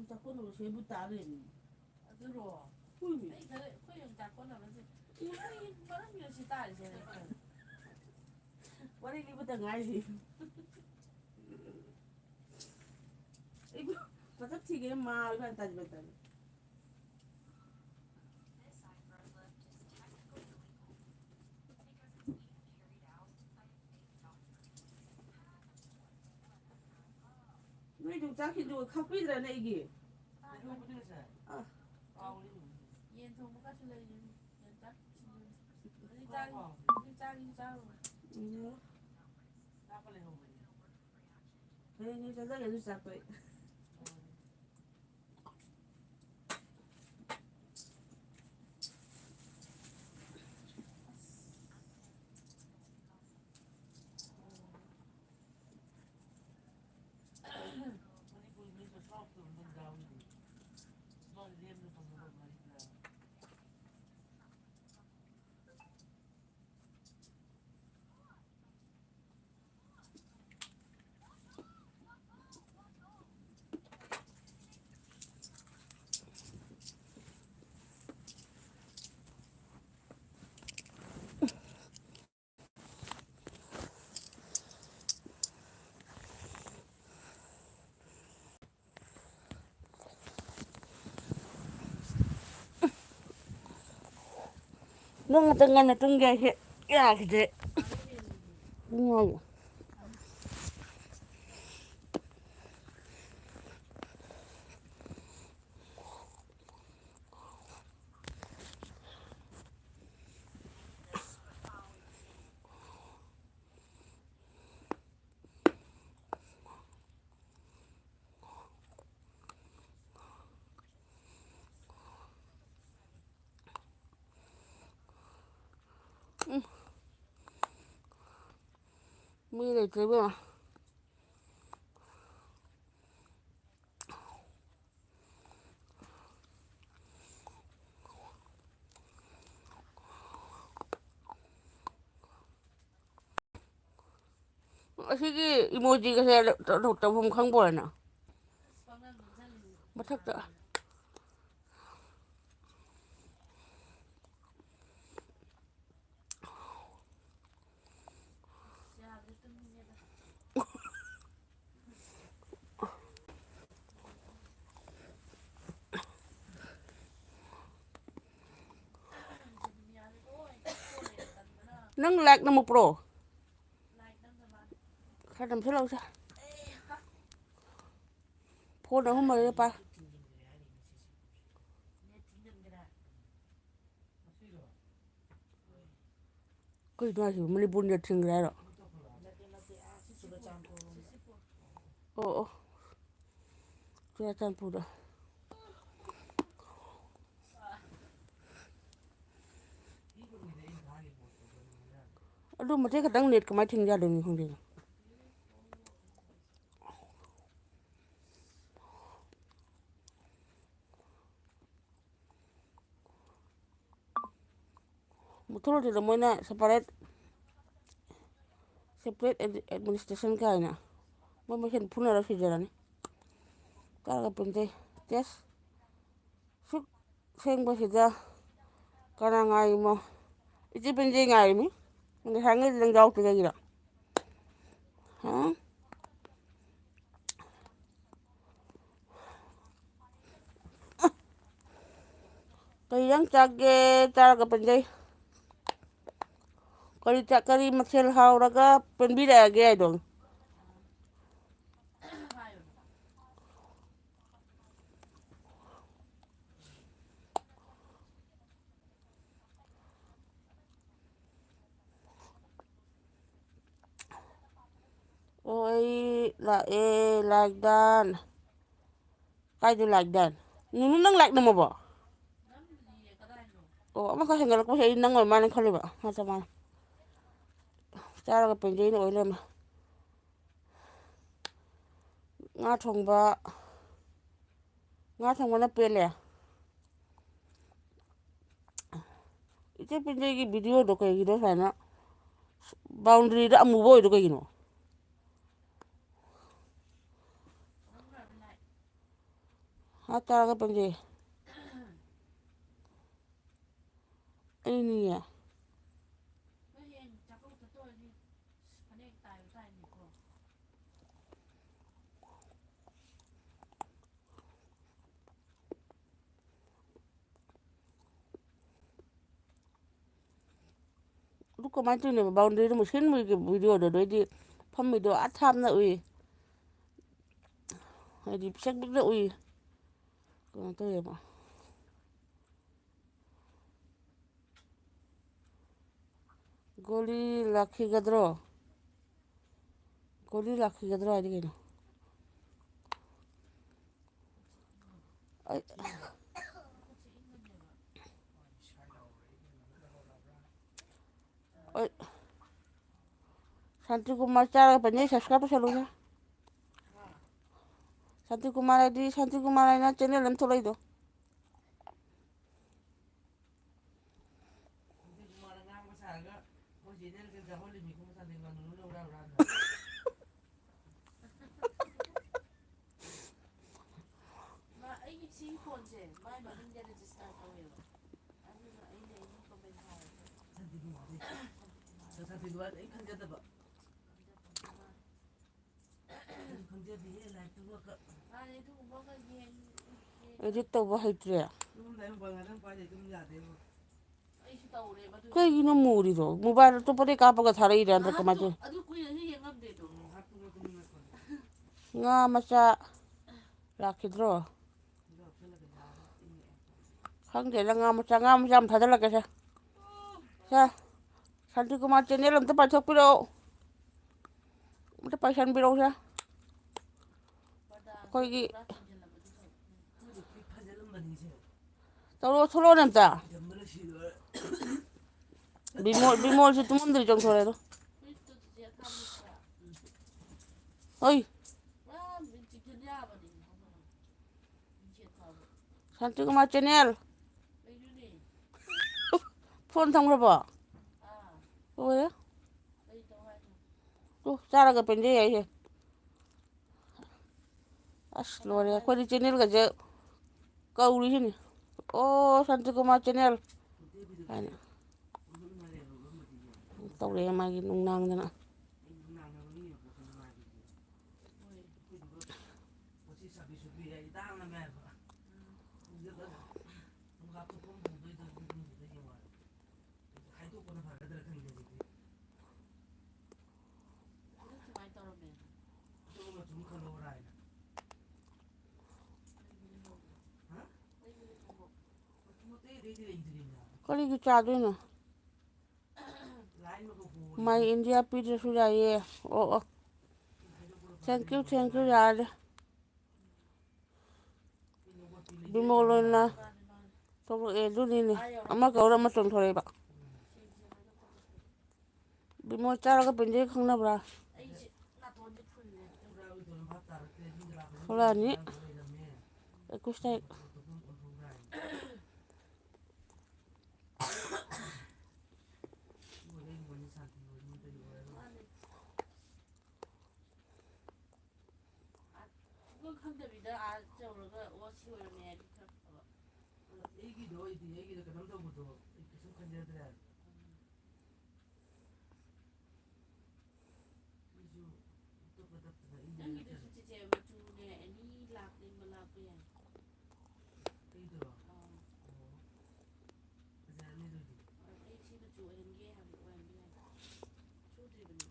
ꯆꯥꯛꯀꯣꯟꯅꯕ ꯁꯦꯝꯕꯨ ꯇꯥ ꯂꯩꯔꯝꯃꯤ꯫ ꯑꯗꯨꯔꯣ? ꯍꯣꯏꯃꯤ꯫ ꯑꯩ ꯈꯔ, ꯑꯩꯈꯣꯏ ꯌꯣꯡꯆꯥꯛ ꯀꯣꯟꯅꯕꯁꯦ꯫ ꯑꯩꯈꯣꯏ ꯃꯔꯝ ꯌꯣꯠꯁꯤ ꯇꯥꯔꯤꯁꯦ꯫ ꯋꯥꯔꯤ ꯂꯤꯕꯇ ꯉꯥꯏꯔꯤ꯫ ꯑꯩꯕꯨ ꯃꯁꯛ ꯊꯤꯒꯦ ꯃꯥ ꯏꯕꯥꯅꯤ ꯇꯥꯟꯁꯤ ꯃꯇꯝ꯫ ꯅꯣꯏ ꯌꯣꯡꯆꯥꯛꯁꯤꯡꯗꯨ ꯈꯥꯛꯄꯤꯗ꯭ꯔꯅꯦ ꯑꯩꯒꯤ? ꯑꯥ꯫ ꯌꯦꯟ ꯊꯣꯡꯕꯒꯁꯨ ꯂꯩꯔꯤꯅꯤ꯫ ꯌꯣꯡꯆꯥꯛ ꯁꯤꯡꯖꯨ꯫ ꯍꯧꯖꯤꯛ ꯆꯥꯔꯤ, ꯍꯧꯖꯤꯛ ꯆꯥꯔꯤ, ꯆꯥꯔꯨꯕ꯫ ꯎꯝ꯫ ꯍꯌꯦꯡ ꯅꯣꯏ ꯆꯥꯖꯒꯦ ꯑꯗꯨ ꯆꯥꯛꯇꯣ ꯑꯩ꯫ ꯅꯪ ꯑꯝꯇ ꯉꯟꯅ ꯇꯨꯝꯒꯦ ꯍꯥꯏꯁꯦ ꯌꯥꯈꯤꯗ꯭ꯔꯦ꯫ ꯄꯨꯡ ꯉꯥꯏꯌꯨ꯫ ꯎꯝ꯫ ꯃꯤ ꯂꯩꯇ꯭ꯔꯦ ꯏꯕꯦꯝꯃ꯫ ꯑꯁꯤꯒꯤ ꯏꯃꯣꯖꯤꯒꯁꯦ ꯇꯧꯐꯝ ꯈꯪꯕ꯭ꯔꯣ ꯅꯪ? ꯃꯊꯛꯇ꯫ ꯅꯪ ꯂꯥꯏꯛ ꯅꯝꯃꯛꯄ꯭ꯔꯣ? ꯈꯔ ꯅꯝꯁꯤꯜꯂꯛꯎꯁꯦ꯫ ꯐꯣꯟ ꯑꯍꯨꯝ ꯃꯔꯤꯔ ꯄꯥꯏ꯫ ꯀꯩꯅꯣ ꯍꯥꯏꯁꯤꯕꯣ? ꯃꯅꯤꯄꯨꯔ ꯅꯦꯠ ꯊꯤꯡꯈ꯭ꯔꯦ ꯍꯥꯏꯔꯣ? ꯑꯣ, ꯑꯣ꯫ ꯆꯨꯔꯥꯆꯥꯟꯄꯨꯔꯗ꯫ ꯑꯗꯨ ꯃꯇꯦꯛ ꯈꯛꯇꯪ ꯅꯦꯠ ꯀꯃꯥꯏꯅ ꯊꯤꯡ ꯌꯥꯗꯣꯏꯅꯣ ꯈꯪꯗꯦ꯫ ꯃꯨꯊꯣꯔꯛꯇꯨꯗ ꯃꯣꯏꯅ separate, separate administration ꯀꯥꯏꯅ ꯃꯣꯏ ꯃꯁꯦꯟ ꯐꯨꯅꯔ ꯁꯤꯖꯔꯅꯤ꯫ ꯀꯥꯔꯒ ꯄꯨꯟꯖꯩ꯫ Test ꯁꯨꯛ ꯁꯦꯡꯕꯁꯤꯗ ꯀꯅꯥ ꯉꯥꯏꯔꯤꯃꯣ? ꯏꯆꯦ ꯄꯦꯟꯖꯩ ꯉꯥꯏꯔꯤꯃꯤ꯫ ꯉꯁꯥꯏꯉꯩꯗꯤ ꯅꯪ ꯌꯥꯎꯔꯛꯇꯦ ꯀꯩꯒꯤꯅꯣ? ꯍꯥ? ꯀꯔꯤ ꯏꯟꯖꯥꯡ ꯆꯥꯒꯦ? ꯆꯥꯔꯒ ꯄꯦꯟꯖꯩ꯫ ꯀꯔꯤ ꯆꯥ-, ꯀꯔꯤ ꯃꯊꯦꯜ ꯍꯥꯎꯔꯒ ꯄꯦꯟꯕꯤꯔꯛꯑꯒꯦ ꯍꯥꯏꯗꯣ? ꯑꯣ, ꯑꯩ ꯂꯥꯛꯑꯦ, ꯂꯥꯏꯛ ꯗꯟ꯫ ꯀꯥꯏꯗ ꯂꯥꯏꯛ ꯗꯟ? ꯅꯨꯅꯨ, ꯅꯪ ꯂꯥꯏꯛ ꯅꯝꯃꯕꯣ? ꯑꯣ, ꯑꯃꯈꯛ ꯍꯦꯟꯒꯠꯂꯛꯄꯁꯦ ꯑꯩ ꯅꯪ ꯑꯣꯏꯔ ꯃꯥꯜꯂꯦ ꯈꯜꯂꯤꯕ꯫ ꯃꯥ ꯆꯞ ꯃꯥꯟꯅꯩ꯫ ꯆꯥꯔꯒ ꯄꯦꯟꯖꯩꯅ ꯑꯣꯏ ꯂꯩꯔꯝꯃꯦ꯫ ꯉꯥ ꯊꯣꯡꯕ, ꯉꯥ ꯊꯣꯡꯕꯅ ꯄꯦꯜꯂꯦ꯫ ꯏꯆꯦ ꯄꯦꯟꯖꯩꯒꯤ ꯚꯤꯗꯤꯑꯣꯗꯣ ꯀꯩꯒꯤꯅꯣ ꯁꯨꯃꯥꯏꯅ ꯕꯥꯎꯟꯗꯔꯤꯗ ꯑꯃꯨꯕ ꯑꯣꯏꯗꯣ ꯀꯩꯒꯤꯅꯣ? ꯉꯥ ꯆꯥꯔꯒ ꯄꯦꯟꯖꯩ꯫ ꯑꯩꯅꯤꯅꯦ꯫ ꯅꯣꯏ ꯍꯌꯦꯡ ꯆꯥꯛꯀꯧ ꯆꯠꯇꯣꯏꯔꯗꯤ ꯐꯅꯦꯛ ꯇꯥꯏꯕ ꯇꯥꯏꯅꯤꯀꯣ꯫ ꯑꯗꯨ ꯀꯃꯥꯏꯅ ꯇꯧꯔꯤꯅꯣꯕ? ꯕꯥꯎꯟꯗꯔꯤꯗꯣ ꯑꯃꯨꯛ ꯁꯦꯝꯃꯣꯏꯒꯦ ꯚꯤꯗꯤꯑꯣꯗꯣ, ꯑꯗꯩꯗꯤ ꯐꯝꯃꯤꯗꯣ ꯑꯥ ꯊꯥꯞꯅ ꯎꯏ, ꯍꯥꯏꯗꯤ ꯄꯤꯁꯛ ꯄꯤꯛꯅ ꯎꯏ꯫ ꯀꯩꯅꯣ ꯇꯧꯋꯦꯕ꯫ ꯒꯣꯂꯤ ꯂꯥꯛꯈꯤꯒꯗ꯭ꯔꯣ? ꯒꯣꯂꯤ ꯂꯥꯛꯈꯤꯒꯗ꯭ꯔꯣ ꯍꯥꯏꯗꯤ ꯀꯩꯅꯣ? ꯑꯩ, ꯑꯩ, ꯁꯥꯟꯇꯤꯀꯨꯃꯥꯔ ꯆꯥꯔꯒ ꯄꯟꯖꯩ, subscribe ꯇꯧꯁꯜꯂꯨꯍꯦ꯫ ꯁꯥꯟꯇꯤꯀꯨꯃꯥꯔ ꯍꯥꯏꯗꯤ ꯁꯥꯟꯇꯤꯀꯨꯃꯥꯔ ꯍꯥꯏꯅ channel ꯑꯃ ꯊꯣꯛꯂꯛꯏꯗꯣ꯫ ꯃꯥ, ꯑꯩꯒꯤ ꯁꯤ ꯐꯣꯟꯁꯦ ꯃꯥꯏ ꯃꯃꯤꯡꯗ register ꯇꯧꯋꯦꯕ꯫ ꯑꯗꯨꯅ ꯑꯩꯅ ꯑꯩꯒꯤ comment ꯊꯥꯔꯦ꯫ ꯁꯥꯟꯇꯤꯀꯨꯃꯥꯔ, ꯑꯩ ꯈꯪꯖꯗꯕ꯫ ꯈꯪꯖꯗꯤꯌꯦ, ꯂꯥꯏꯔꯤꯛꯇꯨꯒ ꯀ- ꯃꯥꯅꯦ, ꯑꯗꯨꯒꯨꯝꯕ ꯑꯃ ꯌꯦꯡ-, ꯌꯦꯡ-, edit ꯇꯧꯕ ꯍꯩꯇ꯭ꯔꯦ꯫ ꯑꯗꯨꯝ ꯂꯥꯏꯔꯤꯛ ꯄꯥ-, ꯉꯥꯛꯇꯪ ꯄꯥꯏ ꯂꯩ ꯑꯗꯨꯝ ꯌꯥꯗꯦꯕ꯫ ꯑꯩꯁꯨ ꯇꯧꯔꯦꯕ ꯑꯗꯨ꯫ ꯀꯩꯒꯤꯅꯣ ꯃꯨꯔꯤꯗꯣ? Mobile ꯑꯇꯣꯞꯄꯗꯩ ꯀꯥꯞꯄꯒ ꯊꯥꯔꯛꯏꯔꯥ ꯅꯠꯇ꯭ꯔ ꯀꯃꯥꯏꯅ ꯉꯥꯏꯍꯥꯛꯇꯣ-, ꯇꯧꯔꯤ? ꯑꯗꯨ ꯀꯨꯏꯅꯁꯨ ꯌꯦꯡꯉꯝꯗꯦꯗꯣ꯫ ꯉꯥ ꯃꯆꯥ ꯂꯥꯛꯈꯤꯗ꯭ꯔꯣ? ꯈꯪꯗꯦꯗ, ꯉꯥ ꯃꯆꯥ, ꯉꯥ ꯃꯆꯥ ꯑꯃ ꯊꯥꯖꯤꯜꯂꯛꯀꯦꯁꯦ꯫ ꯁꯦ, ꯁꯥꯟꯇꯤꯀꯨꯃꯥꯔ channel ꯑꯝꯇ ꯄꯥꯏꯊꯣꯛꯄꯤꯔꯛꯑꯣ꯫ ꯑꯝꯇ ꯄꯥꯏꯁꯟꯕꯤꯔꯛꯎꯁꯦ꯫ ꯑꯩꯈꯣꯏꯒꯤ ꯇꯧꯔꯛꯑꯣ, ꯊꯣꯛꯂꯛꯑꯣꯅꯦ ꯑꯝꯇ꯫ ꯕꯤꯃꯣꯜ, ꯕꯤꯃꯣꯜꯁꯨ ꯇꯨꯝꯃꯝꯗ꯭ꯔꯤ, ꯆꯣꯡꯊꯣꯔꯛꯑꯦ ꯑꯗꯣ꯫ ꯍꯣꯏ꯫ ꯁꯥꯟꯇꯤꯀꯨꯃꯥꯔ channel꯫ Phone ꯊꯝꯈ꯭ꯔꯕꯣ? ꯂꯣꯏꯔꯦ꯫ ꯑꯣ, ꯆꯥꯔꯒ ꯄꯦꯟꯖꯩ ꯍꯥꯏꯁꯦ꯫ ꯑꯁ, ꯂꯣꯏꯔꯦ꯫ ꯑꯩꯈꯣꯏꯗꯤ channelꯒꯁꯦ ꯀꯧꯔꯤꯁꯤꯅꯤ꯫ ꯑꯣ, ꯁꯥꯟꯇꯤꯀꯨꯃꯥꯔ ꯆꯦꯅꯦꯜ ꯍꯥꯏꯅ ꯇꯧꯔꯛꯑꯦ ꯃꯥꯒꯤ ꯅꯨꯡꯅꯥꯡꯗꯅ꯫ ꯀꯔꯤꯒꯤ ꯆꯥꯗꯣꯏꯅꯣ? ꯃꯥꯏ ꯏꯟꯗꯤꯌꯥ ꯄꯤꯗ꯭ꯔꯁꯨ ꯌꯥꯏꯌꯦ꯫ ꯑꯣ, ꯑꯣ꯫ Thank you, thank you, ꯌꯥꯔꯦ꯫ ꯕꯤꯃꯣꯜ ꯑꯣꯏꯅ ꯊꯣꯛꯂꯛꯑꯦ, ꯑꯗꯨꯅꯤꯅꯦ꯫ ꯑꯃ ꯀꯧꯔ ꯑꯃ ꯆꯣꯡꯊꯣꯔꯛꯑꯦꯕ꯫ ꯕꯤꯃꯣꯜ ꯆꯥꯔꯒ ꯄꯦꯟꯖꯩ ꯈꯪꯅꯕ꯭ꯔꯥ? ꯊꯣꯛꯂꯛꯑꯅꯤ꯫ ꯑꯦꯀꯨꯁ ꯇꯥꯔꯤꯛ꯫ ꯁꯨꯡꯈꯪ ꯈꯪꯗꯕꯤꯗ ꯑꯥ ꯌꯧꯔꯒ, "ꯑꯣ, ꯁꯤ ꯑꯣꯏꯔꯝꯃꯦ" ꯍꯥꯏꯗꯤ ꯈꯔ ꯐꯕ꯫ ꯑꯩꯒꯤꯗꯣ ꯑꯣꯏꯗꯤ, ꯑꯩꯒꯤꯗ ꯀꯩꯅꯣꯝ ꯇꯧꯕꯗꯣ ꯑꯩ ꯀꯩꯁꯨꯝ ꯈꯟꯖꯗ꯭ꯔꯦ ꯍꯥꯏꯕ꯫ ꯑꯩꯁꯨ ꯑꯇꯣꯞꯄ ꯇꯞꯇꯅ ꯑꯩꯅ ꯅꯪꯒꯤꯗꯨꯁꯨ ꯅꯠꯇ꯭ꯔꯗꯤ꯫ ꯆꯤꯆꯦ, ꯃꯆꯨꯅꯦ, ꯑꯦꯅꯤ ꯂꯥꯛꯅꯤꯡꯕ ꯂꯥꯛꯄ ꯌꯥꯏ꯫ ꯑꯩꯗꯨꯔꯣ? ꯑꯥ꯫ ꯑꯣ꯫ ꯐꯖꯔꯅꯤ ꯑꯗꯨꯗꯤ꯫ ꯑꯩ ꯁꯤ ꯃꯆꯨ ꯑꯣꯏꯍꯟꯒꯦ ꯍꯥꯏꯕꯗꯣ ꯑꯣꯏꯍꯟꯕ ꯌꯥꯏ꯫ ꯁꯨꯗ꯭ꯔꯤꯕꯅꯤ꯫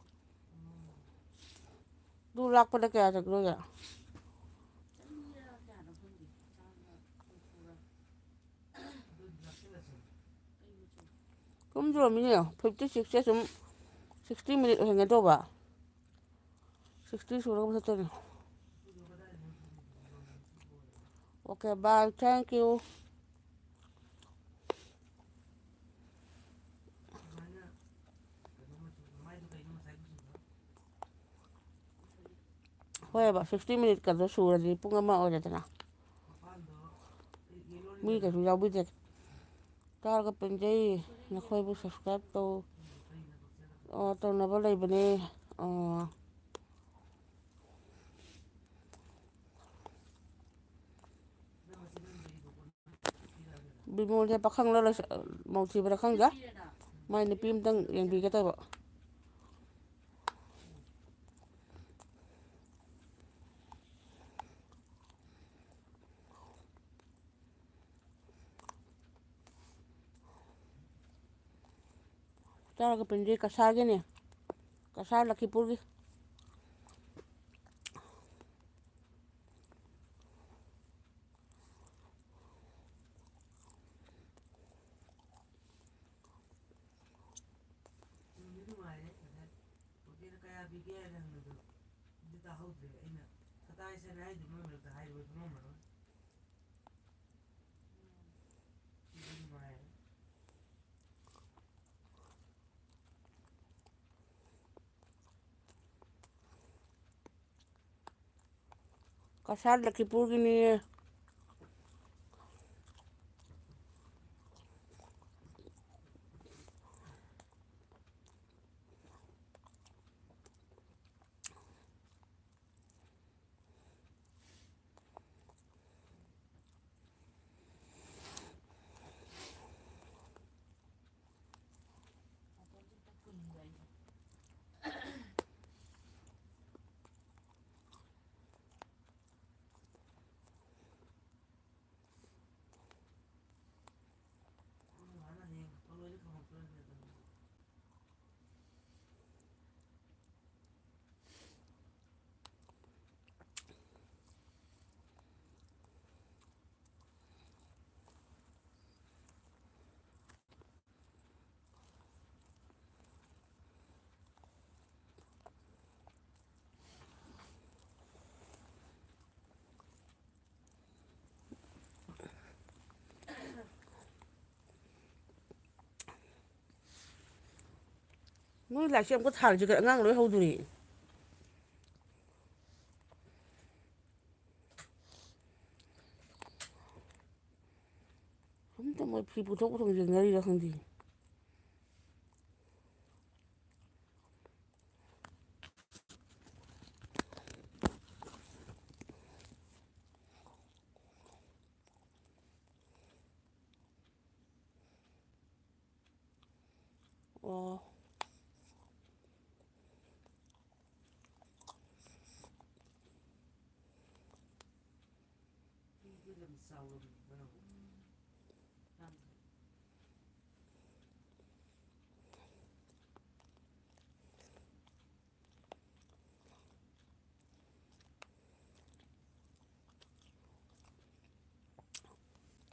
ꯑꯗꯨ ꯂꯥꯛꯄꯗ ꯀꯌꯥ ꯆꯪꯗꯣꯏꯒꯦ? ꯆꯅꯤꯔ ꯀꯌꯥꯅꯣ ꯈꯪꯗꯦ꯫ ꯆꯥꯝꯃ ꯍꯨꯝꯐꯨꯔ꯫ ꯑꯗꯨꯗꯤ ꯂꯥꯛꯁꯤꯜꯂꯁꯤ꯫ ꯀꯩ ꯃꯆꯨ? ꯁꯨꯝ ꯌꯧꯔꯝꯃꯤꯅꯦ, fifty sixꯁꯦ ꯁꯨꯝ sixty minute ꯑꯣꯏꯍꯟꯒꯦ ꯇꯧꯕ꯫ Sixty ꯁꯨꯔꯒ ꯃꯨꯊꯠꯇꯣꯏꯅꯦ꯫ Okay, bye, thank you꯫ ꯍꯣꯏꯕ, sixty minute ꯀꯗꯣ ꯁꯨꯔꯗꯤ ꯄꯨꯡ ꯑꯃ ꯑꯣꯏꯔꯦꯗꯅ꯫ ꯃꯤ ꯀꯩꯁꯨ ꯌꯥꯎꯕꯤꯗꯦ꯫ ꯆꯥꯔꯒ ꯄꯦꯟꯖꯩ꯫ ꯅꯈꯣꯏꯕꯨ subscribe ꯇꯧ꯫ ꯑꯣ, ꯇꯧꯅꯕ ꯂꯩꯕꯅꯦ꯫ ꯑꯣ꯫ ꯏꯃꯣꯟꯁꯦ ꯄꯥꯈꯪꯂ ꯂꯩꯁꯥ-, ꯃꯧ ꯊꯤꯕ꯭ꯔꯥ ꯈꯪꯗꯦ꯫ ꯃꯥꯏ ꯅꯨꯄꯤ ꯑꯝꯇꯪ ꯌꯦꯡꯕꯤꯒꯦ ꯇꯧꯕ꯫ ꯆꯥꯔꯒ ꯄꯤꯟꯗ꯭ꯔꯤ ꯀꯁꯥꯔꯒꯤꯅꯦ꯫ ꯀꯁꯥꯔ ꯂꯈꯤꯄꯨꯔꯒꯤ꯫ ꯅꯨꯡꯗꯤ ꯅꯨꯡꯉꯥꯏꯔꯦ꯫ ꯉꯁꯥꯏ ꯄꯣꯀꯦꯠꯇ ꯀꯌꯥ ꯄꯤꯒꯦ ꯍꯥꯏꯅ ꯍꯪꯕꯗꯣ ꯑꯗꯨ ꯇꯥꯍꯧꯗ꯭ꯔꯦ꯫ ꯑꯩꯅ ꯁꯇꯥꯏꯁ ꯍꯥꯏꯅ ꯍꯥꯏꯗꯨ ꯃꯣꯏ ꯃꯔꯛꯇ ꯍꯥꯏꯔꯨꯕ ꯈꯪꯉꯝꯃꯔꯣꯏ꯫ ꯅꯨꯡꯗꯤ ꯅꯨꯡꯉꯥꯏꯔꯦ꯫ ꯀꯁꯥꯔ ꯂꯈꯤꯄꯨꯔꯒꯤꯅꯦ꯫ ꯅꯣꯏ ꯂꯥꯏꯔꯤꯛꯁꯦ ꯑꯃꯨꯛꯀ ꯊꯥꯔꯤꯁꯦ ꯑꯉꯥꯡ ꯂꯣꯏ ꯍꯧꯗꯣꯔꯤ꯫ ꯑꯝꯇ ꯃꯣꯏ ꯐꯤ ꯄꯨꯊꯣꯛ ꯄꯨꯊꯣꯛ ꯌꯦꯡꯅꯔꯤꯔ ꯈꯪꯗꯦ꯫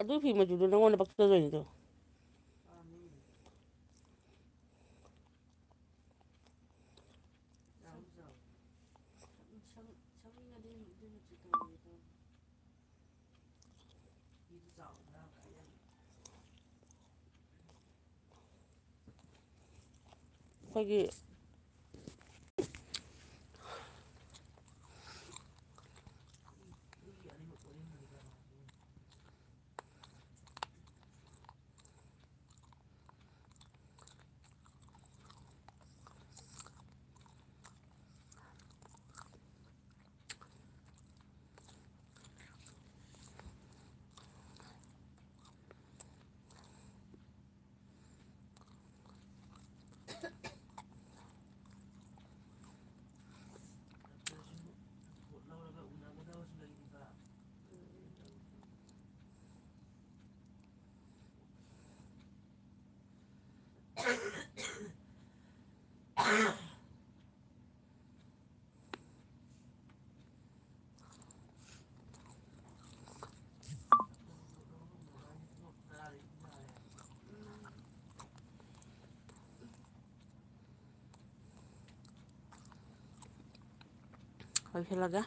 ꯑꯗꯨ ꯐꯤ ꯃꯆꯨꯗꯣ ꯅꯪꯉꯣꯟꯗ ꯄꯛꯆꯗꯣꯏꯅꯤꯗꯣ꯫ ꯑꯩꯈꯣꯏꯒꯤ ꯂꯣꯏꯁꯤꯜꯂꯒꯦ꯫